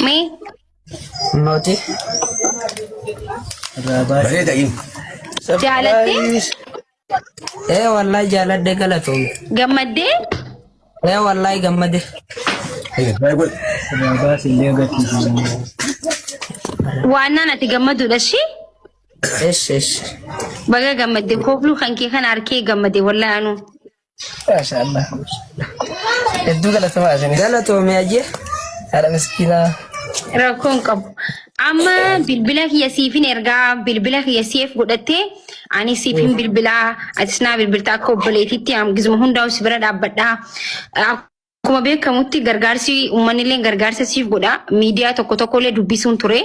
Mee Nooti. Bareeda inni. jaalattee Ee wallahi jaaladhe galatoome. gammaddee Ee wallahi gammade. Baay'ee godhe. waannaan ati gammaduudha shi Esh esh. baga gammadde koofluu kan kee kana harkee gammadde wallahi anuu. Maasha Allah. Hedduu galatomaa isinis. Galatoome ajje. Haadha miskiinaa. Rakkoo hin qabu. Amma bilbila kiyya siifin ergaa bilbila kiyya siif godhattee ani siifin bilbilaa atis naa bilbilta akka obboleetitti gizuma hundaa'u si bira dhaabbadhaa. Akkuma beekamutti gargaarsi uummanni illee gargaarsa siif godha. Miidiyaa tokko tokko illee dubbisuun ture.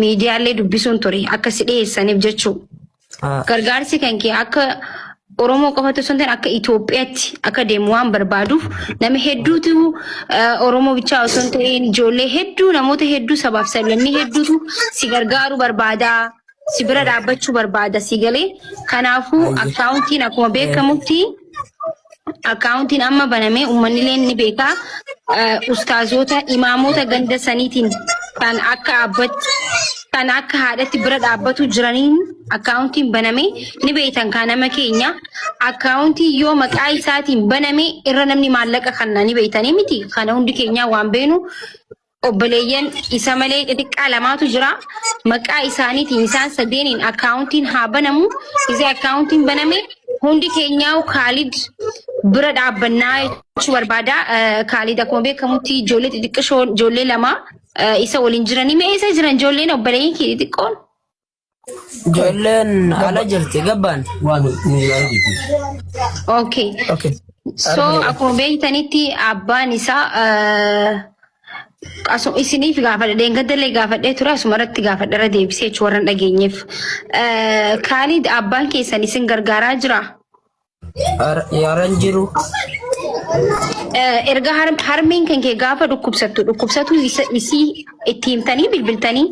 Miidiyaa illee dubbisuun ture akka si dhiyeessaniif jechuudha. Gargaarsi kan kee akka Oromoo qofatti osoo hin ta'in akka Itoophiyaatti akka deemu waan barbaaduuf nama hedduutu Oromoo bichaa osoo hin ta'in ijoollee hedduu namoota hedduu sabaaf sablammii hedduutu si gargaaruu barbaada. Si bira dhaabbachuu barbaada si galee. Kanaafuu akkaawuntiin akkuma beekamutti akkaawuntiin amma banamee uummanni illee ni beeka. Ustaazota imaamota ganda saniitiin kan akka abbatti kan akka haadhatti bira dhaabbatu jiraniin akkaawuntiin baname ni beektan kan nama keenya akkaawuntii yoo maqaa isaatiin baname irra namni maallaqa kanna ni beektanii miti kana hundi keenyaa waan beenu Obboleeyyan isa malee xixiqqaa lamaatu jira. Maqaa isaaniitiin isaan sadeeniin akkaawuntiin haa banamu. Isee akkaawuntiin baname hundi keenyaa Kaalid bira dhaabbannaa jechuu barbaada. Kaalid akkuma beekamutti ijoollee xixiqqishoon ijoollee lama isa waliin jiranii. Mee eessa jiran ijoolleen obboleeyyan kee xixiqqoon? Ijoolleen ala jirti gabbaan. Waan ni waan jirti. Okay. Okay. So akkuma beektanitti abbaan isaa isiniif gaafadhe dheengadallee gaafadhee ture asuma irratti gaafadhe irra deebisee jechuun warra hin dhageenyeef. Kaalid abbaan keessan isin gargaaraa jira? Yaran jiru. Erga harmeen kan kee gaafa dhukkubsattu dhukkubsatuu isii itti himtanii bilbiltanii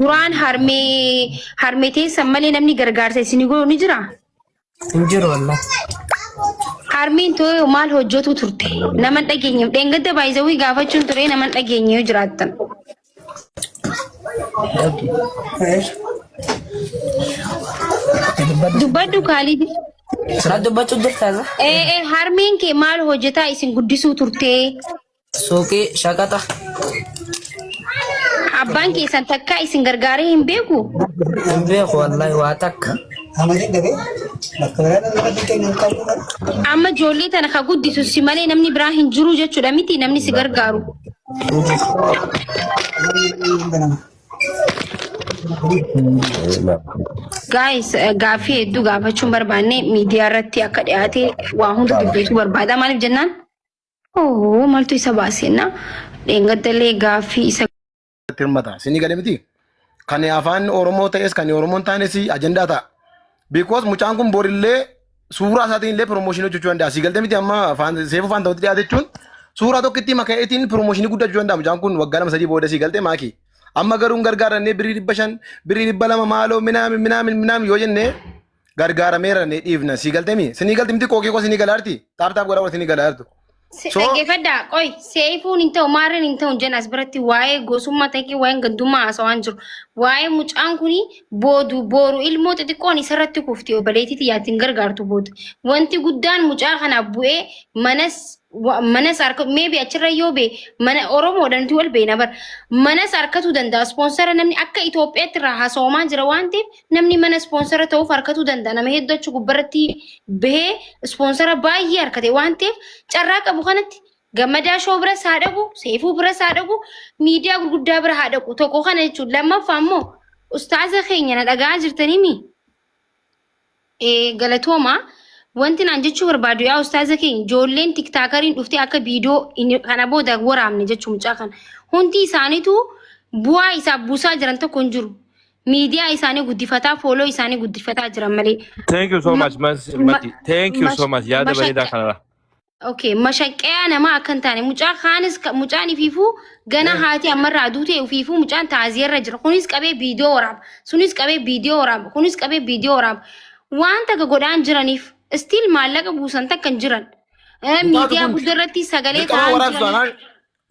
duraan harmee harmee teessan malee namni gargaarsa isinii godhu ni jiraa? Hin jiru wallah. Harmeen too maal hojjetu turte? Nama hin dhageenye. Dheengadda baay'isawii gaafachuun ture nama hin dhageenye yoo jiraattan. Dubbadhu Kaalid. Na dubbachuu jirta? Ee harmeen kee maal hojjetaa isin guddisuu turte? Suuqii shaqaxa. Abbaan keessan takkaa isin gargaaree hin beeku? Hin beeku wallahi waa takka. Amma ijoollee tana ka guddisu si malee namni biraa hin jiru jechuudha miti namni si gargaaru. Guys, gaaffii hedduu gaafachuun barbaanne miidiyaa irratti akka dhiyaate waa hunda dubbachuu barbaada. Maaliif jennaan? Oo, maaltu isa baaseenna? Dheengaddallee gaaffii isa irratti hirmata. Isinii gale miti? Kan afaan Oromoo ta'es kan Oromoo hin taanes ajandaa ta'a. Because mucaan kun borillee suuraa isaatiin illee promotion hojjechuu danda'a. Sii galte miti amma afaan seefuu afaan ta'utti dhiyaate jechuun suuraa tokkitti maka'eetiin promotion guddaa hojjechuu danda'a. Mucaan kun waggaa 2 3 booda sii galte maaki. Amma garuu hin gargaarannee birrii 500 birrii 200 maaloo minaamin minaamin minaamin yoo jennee gargaarameera ne dhiifna. Sii galte mi? Sinii galte miti qookii koo sinii galaarti. Taap taap godhaa sinii galaartu. So Dhaggeeffadhaa qoy seefuun hin ta'u maarreen hin ta'u jenna as biratti waa'ee gosummaa ta'e waa'ee gandummaa haasawaan jiru. Waa'ee mucaan kuni boodu booru ilmoo xixiqqoon isarratti kufti obboleettii xiyyaatti hin gargaartu booda. Wanti guddaan mucaa kanaaf bu'ee manas manas harka maybe achirra yoo bee mana Oromoodha nuti wal beena bar manas harkatuu danda'a ispoonsara namni akka Itoophiyaatti irraa haasawamaa jira waan ta'eef namni mana ispoonsara ta'uuf harkatuu danda'a nama hedduu achi gubbarratti bahee ispoonsara baay'ee harkate waan ta'eef carraa qabu kanatti gammadaa shoo biras haa dhaqu seefuu biras haa dhaqu miidiyaa gurguddaa bira haa dhaqu tokko kana jechuun lammaffaa immoo ustaaza keenya na dhaga'aa jirtaniimi. Galatooma. Wanti naan jechuu barbaadu yaa ustaaza keenya ijoolleen tiktaakariin dhuftee akka viidiyoo kana booda waraabne jechuu mucaa kana. Hundi isaaniitu bu'aa isaaf buusaa jiran tokko hin jiru. Miidiyaa isaanii guddifataa, fooloo isaanii guddifataa jiran malee. Thank you so much, Mati. Thank you so much. Yaada bareedaa kanarra. Okay, mashaqqayaa namaa akka hin taane mucaa kaanis mucaan ifiifuu gana haati ammarraa duute ifiifuu mucaan taaziyarra jira. Kunis qabee viidiyoo waraaba. Sunis qabee viidiyoo waraaba. Kunis qabee viidiyoo waraaba. Waan takka godhaan jiraniif still maallaqa buusan takka hin jiran. Mucaatu Miidiyaa kun guddaa irratti sagalee dirqamaa ta'an waraabsu jiran. taanaan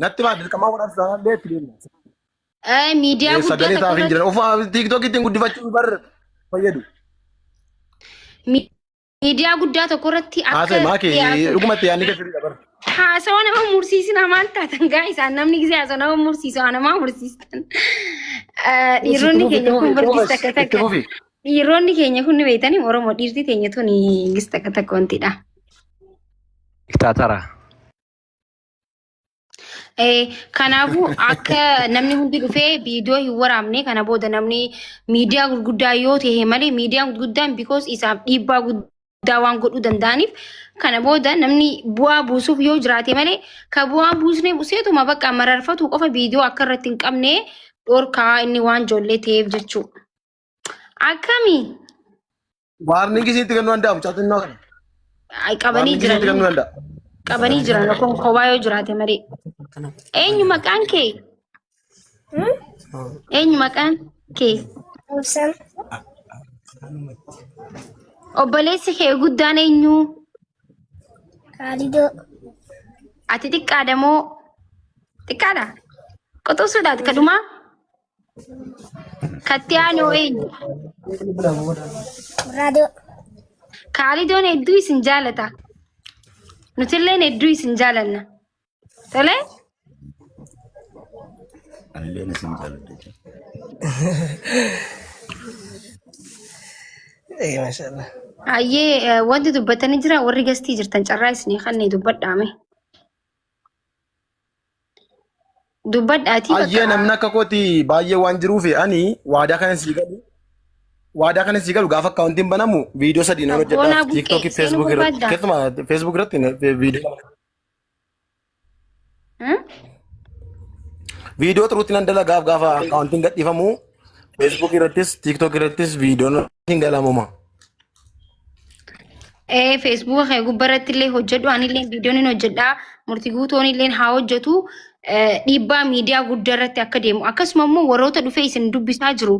natti maa dirqamaa waraabsu taanaan illee itti deemna. Miidiyaa guddaa Sagalee tokko taa'aaf hin irratti jiran. Ofuma tiiktookii ittiin guddifachuu bar fayyadu. Miidiyaa guddaa tokko irratti akka Haasa'e maakee dhiyaatu. dhugumatti yaadni kee sirriidha bar. Haasawa nama mursiisina maal taatan gaa isaan namni gisee haasawa nama mursiisu haa namaa mursiistan. Dhiironni keenya kun bargis takka Itti takka. fufi. Dhiironni keenya kun ni beektanii Oromoo dhiirti teenya tun gis takka takka wantidha. Diktaatara. Kanaafuu akka namni hundi dhufee viidiyoo hin waraabne kana booda namni miidiyaa gurguddaa yoo ta'e malee miidiyaan gurguddaan because isaaf dhiibbaa guddaa waan godhuu danda'aniif kana booda namni bu'aa buusuuf yoo jiraate malee ka bu'aa buusnee buseetuma bakka mararfatu qofa viidiyoo akka irratti hin qabne dhorkaa inni waan ijoollee ta'eef jechuudha. Akkami? Waarniingi isitti kennuu danda'a mucaa xinnoo kana. Ay, qabanii Waarniingi isitti jiran. kennuu danda'a. Qabanii jiran rakkoon kophaa yoo jiraate malee. Eenyu maqaan kee? Eenyu maqaan kee? Obsan. Obboleessi kee guddaan eenyu? Kaalidoo. Ati xiqqaadha moo? Xiqqaadha? Qoxosuudhaati kadhumaa? Katti aanoo eenyu? Raadoo. Kaalidoon hedduu isin jaalata. Nutilleen hedduu isin jaalanna. Tole? Anilleen isin jaalladha. Eh, mashallah. Ayyee wanti dubbatanii jira warri gastii jirtan carraa isinii kannee dubbadhaame. Dubbadhaatii Ayyee bakka namni akka kooti baay'ee waan jiruuf ani waadaa kana sii galu. Waadaa kana sii galu gaafa akkaawuntiin banamu viidiyoo sadii nan Sabboonaa hojjedhaaf buqqee tiiktookii seenuu feesbuuk irratti barbaaddaa? keessumaa feesbuuk irratti viidiyoo lama. Hmm? Viidiyoo xuruutti nan dalagaaf gaafa akkaawuntiin gadhiifamu feesbuuk irrattis tiiktook irrattis viidiyoon hin galamuma. Ee feesbuuka kee gubbaa irratti illee hojjedhu anillee viidiyoon hin hojjedha murtii guutuun illee haa hojjetu dhiibbaa miidiyaa guddaa irratti akka deemu akkasuma immoo warroota dhufee isin dubbisaa jiru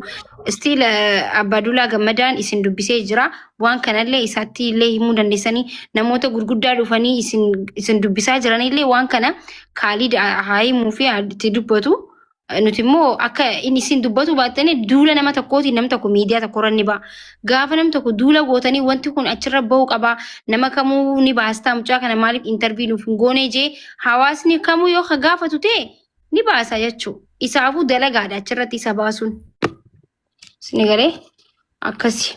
stiil Abbaaduulaa Gammadaan isin dubbisee jira waan kanallee isaatti illee himuu dandeessanii namoota gurguddaa dhufanii isin isin dubbisaa jiranillee waan kana Kaalid haa himuu fi haa itti dubbatu. Nuti immoo akka inni isin dubbatu baattanii duula nama tokkootiin nam tokko miidiyaa tokko irra ni ba'a. Gaafa nam tokko duula gootanii wanti kun achirra bahuu qaba. Nama kamuu ni baastaa mucaa kana maaliif intarvii nuuf hin goone jee hawaasni kamuu yoo ka gaafatu ta'e ni baasa jechuudha. Isaafuu dalagaadha achirratti isa baasuun. Isin galee akkasi.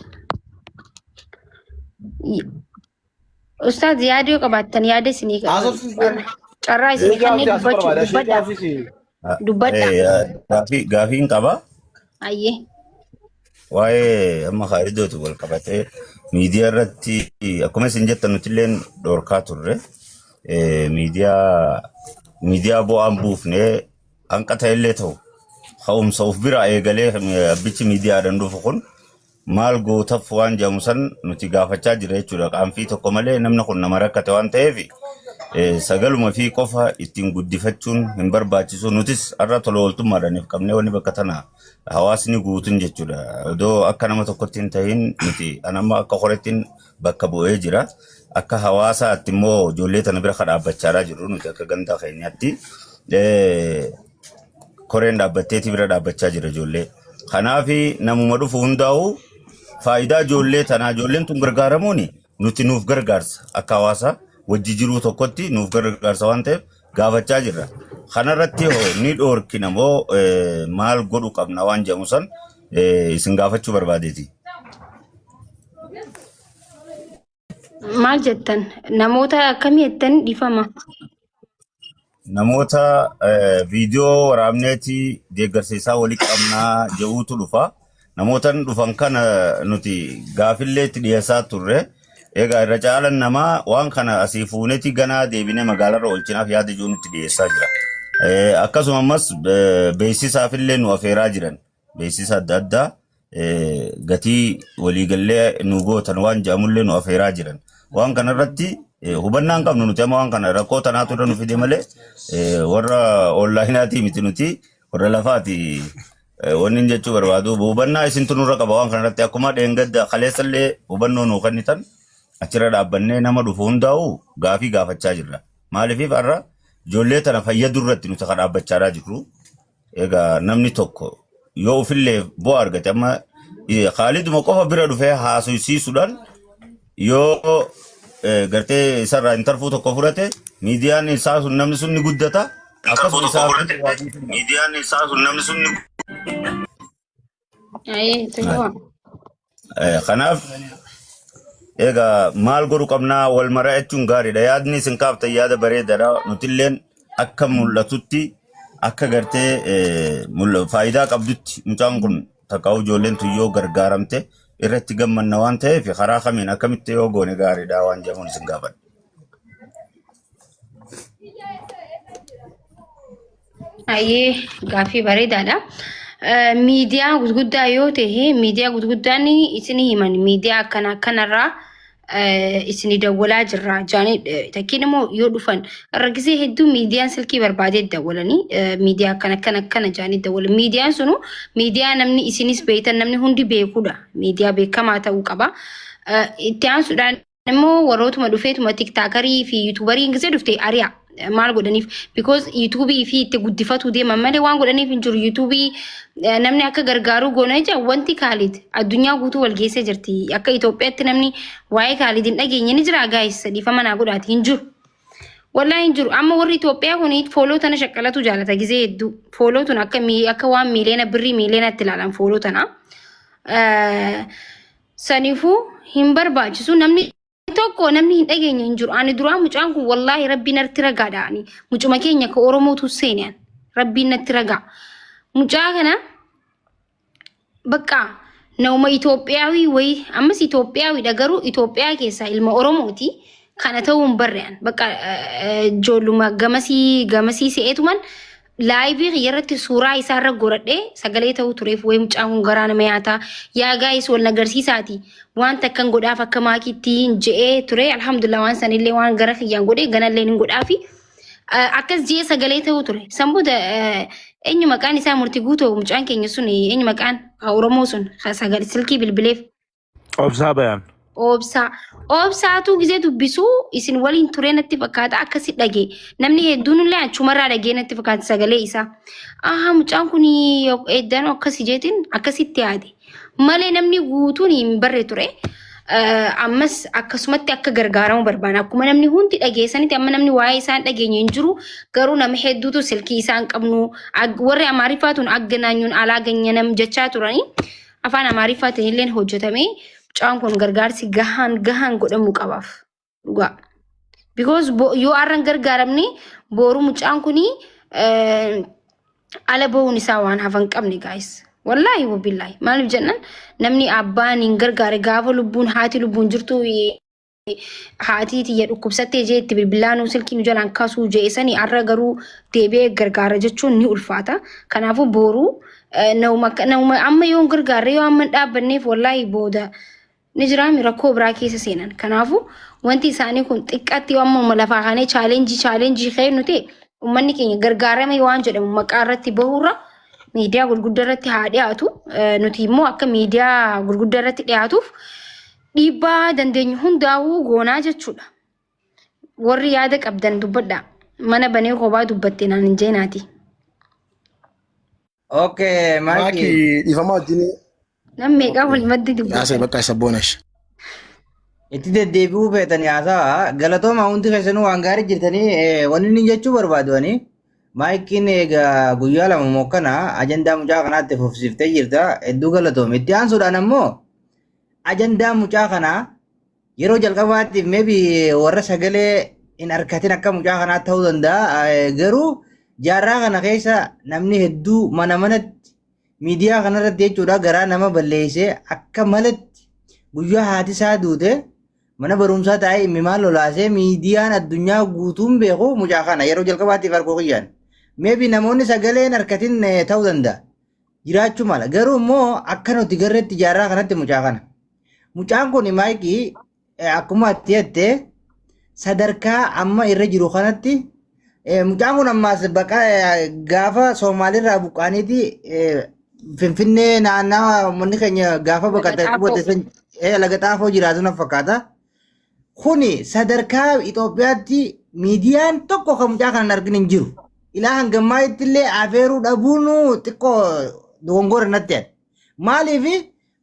Ustaaz yaada yoo qabaattan yaada isinii Haasofsiisi. carraa isinii Sheekii kennee haasofsiisi dubbachuu barbaada. Sheekii dubbadhaa. haasofsiisi. Dubbadhaa. Gaafii gaafiin qaba. Ayyee. Waa'ee amma Khaalidootu wal qabatee miidiyaa irratti akkuma isin jettan nuti illeen dhorkaa turre. Miidiyaa miidiyaa bu'aan buufnee hanqa ta'ellee ta'u ka'umsa of bira eegalee abbichi miidiyaadhaan dhufu kun maal gootaf waan jedhamu san nuti gaafachaa jirra jechuudha. Qaanfii tokko malee namni kun nama rakkate waan ta'eef sagaluma fi qofa ittiin guddifachuun hin barbaachisu. Nutis har'a tola ooltummaadhaan if qabnee wanni bakka tana hawaasni guutuun jechuudha. Odoo akka nama tokkotti hin tahin nuti anamma akka horettiin bakka bu'ee jira. Akka hawaasaatti immoo ijoollee tana bira ka dhaabbachaa jirru nuti akka gandaa keenyaatti. Koreen dhaabbatteeti bira dhaabbachaa jira ijoollee. Kanaaf namuma dhufu hundaa'u faayidaa ijoollee tanaa ijoolleen tun gargaaramuun nuti nuuf gargaarsa akka hawaasa wajji jiruu tokkotti nuuf gargaarsa waan ta'eef gaafachaa jirra. Kanarratti hoo ni dhoorkina moo maal godhu qabna waan jedhamu san isin gaafachuu barbaadeeti. Maal jettan? Namoota akkamii jettan dhiifama? Namoota viidiyoo waraabneeti deeggarsa isaa walii qabnaa jedhuutu dhufa. Namootan dhufan kana nuti gaafillee itti dhiyeessaa turre. Egaa irra caalan namaa waan kana asii fuuneeti ganaa deebinee magaalarra oolchinaaf yaada jiru nutti dhiyeessaa jira. Akkasuma ammas beeksisaafillee nu afeeraa jiran. Beeksisa adda addaa gatii waliigallee nu gootan waan jedhamullee nu afeeraa jiran. Waan kanarratti hubannaa hin qabnu nuti amma waan kana rakkoo tanaatu irra nu fide malee warra onlaayinaatii miti nuti warra lafaati. Wanni inni jechuu barbaadu hubannaa isintu nurra qaba waan kanarratti akkuma dheengadda kaleessallee hubannoo nuu kennitan Achirra dhaabbannee nama dhufu hundaa'u gaafii gaafachaa jirra. Maaliif har'a ijoollee tana fayyaduu irratti nuti kan dhaabbachaa jirru. Egaa namni tokko yoo ofillee bu'aa argate amma Khaaliduma qofa bira dhufee haasofsiisuudhaan yoo gartee isarraa intarfuu tokko fudhate miidiyaan isaa sun namni sun ni guddata. Akkasuma isaa miidiyaan isaa sun namni sun ni Ayee, toluma. Kanaaf egaa maal godhu qabnaa wal mari'achuun gaariidha. Yaadni isin kaaftan yaada bareedaadha. Nutilleen akka mul'atutti akka gartee faayidaa qabdutti mucaan kun takka ijoolleen tun yoo gargaaramte irratti gammanna waan ta'eef karaa kamiin akkamitti yoo goone gaariidha waan jedhamuun isin gaafadha. Ayyee gaaffii bareedaadha. Miidiyaa gurguddaa yoo ta'e miidiyaa gurguddaan isin himan miidiyaa akkana akkanarraa isin dawwalaa jirra jaanii takkiin immoo yoo dhufan irra gisee hedduu miidiyaan silkii barbaadee dawwalanii miidiyaa akkana akkana akkana jaanii dawwalan. Miidiyaan sunu miidiyaa namni isinis beektan namni hundi beekudha. Miidiyaa beekamaa ta'uu qaba. Itti aansuudhaan immoo warrootuma dhufeetuma TikTokerii fi YouTuberii gisee dhufte ari'a. Maal godhaniif? Because YouTubeii fi itti guddifatuu deeman malee waan godhaniif hin jiru. YouTubeii namni akka gargaaruu goona ija wanti Kaalid addunyaa guutuu wal geessee jirti. Akka Itoophiyaatti namni waa'ee Kaalid hin dhageenye ni jira guys, dhiifama naa godhaati hin jiru. Wallaahi hin jiru. Amma warri Itoophiyaa kun follow tana shaqqalatu jaalata gisee hedduu. Follow tun akka akka waan miiliyoona birrii miiliyoonatti ilaalan follow tana. Saniifuu hin barbaachisu namni tokko namni hin dhageenye hin jiru. Ani duraan mucaan kun wallaahi rabbiin natti ragaadha. Ani mucuma keenya ka Oromootu seene rabbiin natti ragaa. Mucaa kana bakka nama Itoophiyaawii wayii ammas Itoophiyaawidha garuu Itoophiyaa keessaa ilma Oromooti. Kana ta'uu hin barrean bakka ijoolluma gamasii gamasii se'eetuman liveii kiyyarratti suuraa isaarra godhadhee sagalee ta'uu tureef wayii mucaan kun garaa nama nyaataa yaa guys wal agarsiisaati wanta akkan godhaaf akka maakiitti hin je'ee ture. Alhamdulillah, waan sanillee waan gara kiyyaan godhee ganallee hin godhaafi akkas je'ee sagalee ta'uu ture. San booda eenyu maqaan isaa murtii guutoo mucaan keenya sun eenyu maqaan Oromoo sun sagalee silkii bilbileef? Obsaa Bayaan. Obsaa. Obsaatu gisee dubbisuu isin waliin ture natti fakkaata akkasi dhage. Namni hedduun illee achumarraa dhagee natti fakkaata sagalee isaa. Aha, mucaan kun eddaan akkasi jeetiin akkasitti yaade. Malee namni guutuun hin barre ture. Ammas akkasumatti akka gargaaramu barbaada. Akkuma namni hundi dhageessanitti amma namni waa'ee isaan dhageenye hin jiru. Garuu nama hedduutu silkii isaan qabnu warri Amaariffaatuun agganaanyuun alaa ganyanam jechaa turanii afaan Amaariffaatiin illee hojjetamee mucaan kun gargaarsi gahaan gahaan godhamuu qabaaf. Dhugaa. Because yoo har'an gargaaramne boru mucaan kuni ala bahuun isaa waan hafan qabne guys. Wallaahi wabillaahi. Maaliif jennaan namni abbaan hin gargaare gaafa lubbuun haati lubbuun jirtu haati tiyya dhukkubsattee jee itti bilbilaanuu silkii nu jalaan kaasuu jee sanii har'a garuu deebi'ee gargaara jechuun ni ulfaata. Kanaafuu boruu nama amma yoo hin gargaarre yoo amma hin dhaabbanneef wallaahi booda ni jiraami rakkoo biraa keessa seenan. Kanaafuu wanti isaanii kun xiqqaatti yoo amma lafaa kaanee challengeii challengeii kennu ta'e uummanni keenya gargaarame waan jedhamu maqaa irratti bahurra miidiyaa gurguddaa irratti haa dhiyaatu. Nuti immoo akka miidiyaa gurguddaa irratti dhiyaatuuf dhiibbaa dandeenyu hundaa'uu goonaa jechuudha. Warri yaada qabdan dubbadhaa. Mana banee kophaa dubbatte naan hin jeenaati. Okay, Maaki. Maaki dhiifama wajjin Nam meeqaa wal maddi haasa'e dubbatan. bakka isa boonash. Itti deddeebi'uu feetanii haasawa. Galatooma, hundi keessanuu waan gaarii jirtanii wanni inni jechuu barbaadu ani. Maayikiin egaa guyyaa 2 mokkana ajandaa mucaa kanaatti fufsiiftee jirta. Hedduu galatoome. Itti aansuudhaan ammoo ajandaa mucaa kanaa yeroo jalqabaatiif maybe warra sagalee hin argatin akka mucaa kanaa ta'uu danda'a. Garuu jaarraa kana keessa namni hedduu mana manatti miidiyaa kanarratti jechuudha garaa nama balleessee akka malatti guyyaa haati isaa duute mana barumsaa taa'ee imimmaan lolaasee miidiyaan addunyaa guutuun beeku mucaa kana yeroo jalqabaatiif arguu kiyyaan. Maybe namoonni sagalee hin argatin ta'uu danda'a. Jiraachuu mala. Garuu immoo akka nuti garreetti jaarraa kanatti mucaa kana. Mucaan kun maayikii akkuma ati jette sadarkaa amma irra jiru kanatti mucaan kun ammaas baqa gaafa Soomaalirraa buqqaaniiti Finfinnee naannawa uummanni keenya gaafa baqate Laga qubate Xaafoo. san laga Xaafoo jiraatu na fakkaata. Kuni sadarkaa Itoophiyaatti miidiyaan tokko kan mucaa kana hin argin hin jiru. Ilaa hangammaatti illee afeeruu dhabuun xiqqoo dogongora natti yaada. Maaliif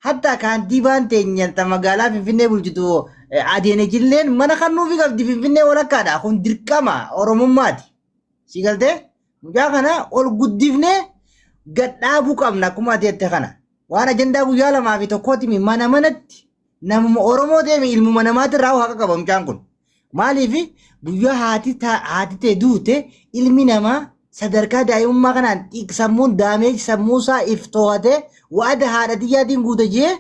hatta kaantiibaan teenya ta magaalaa Finfinnee bulchitu Adeenechilleen mana kan nuufi qabdi Finfinnee walakkaadha. Kun dirqama Oromummaati. Si galtee mucaa kana ol guddifnee gad dhaabuu qabna akkuma ati jette kana. Waan ajandaa guyyaa lamaa fi tokkooti mana manatti namuma Oromoo ta'e ilmuma namaati irraa haqa qaba mucaan kun. Maaliif guyyaa haati haati ta'e duute ilmi namaa sadarkaa daa'imummaa kanaan sammuun daamee sammuu isaa if to'atee wa'ada haadha tiyyaatiin guute jee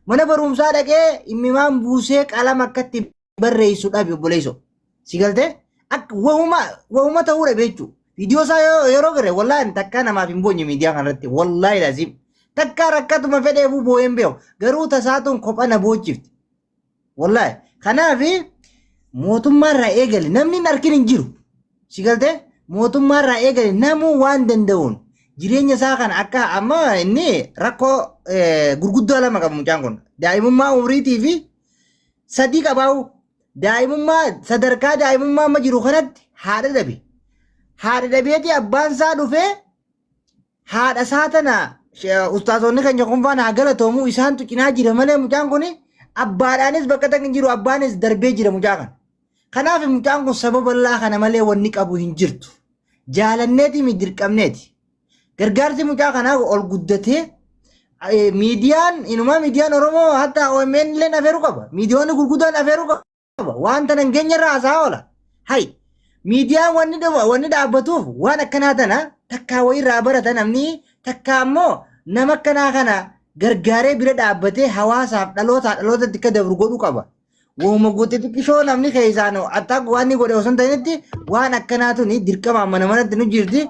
mana barumsaa dhaqee immimaan buusee qalama akkatti barreessu dhabe obboleessoo. Si galtee akka wahuma wahuma ta'uu dhabe jechuudha. Viidiyoo isaa yeroo gare wallaahi takkaa namaaf hin boonye miidiyaa kanarratti wallaahi laziim. Takkaa rakkatuma fedheefuu boo'ee hin beeku. Garuu tasaatuun kopha na boochifti. Wallaahi. Kanaaf mootummaa irraa eegale namni hin arkin hin jiru. Si galtee mootummaa irraa eegale namuu waan danda'uun jireenya isaa kana akka amma inni rakkoo gurguddoo lama qaba mucaan kun. Daa'imummaa umriitii fi sadii qabaa'u daa'imummaa sadarkaa daa'imummaa amma jiru kanatti haadha dhabe. Haadha dhabeeti abbaan isaa dhufee haadha isaa tana ustaazonni keenya kun faan haa galatoomu isaantu cinaa jira malee mucaan kun abbaadhaanis bakka takka hin jiru abbaanis darbee jira mucaa kana. Kanaaf mucaan kun saba bal'aa kana malee wanni qabu hin jirtu. Jaalanneeti mi dirqamneeti. Gargaarsi mucaa kanaa ol guddatee miidiyaan inumaa miidiyaan Oromoo hatta OMN illee afeeruu qaba. Miidiyoonni gurguddaan afeeruu qaba. Waan tana hin geenye irraa haasa'aa oola. Hay miidiyaan wanni wanni dhaabbatuuf waan akkanaa tana takkaa wayirraa barata namni takkaa immoo nama akkanaa kana gargaaree bira dhaabbatee hawaasaaf dhalootaa dhalootatti akka dabru godhuu qaba. Wahuma guutte xiqqishoo namni keessaan attaa waan inni godhe osoo hin ta'initti waan akkanaa tuni dirqama mana manatti nu jirti.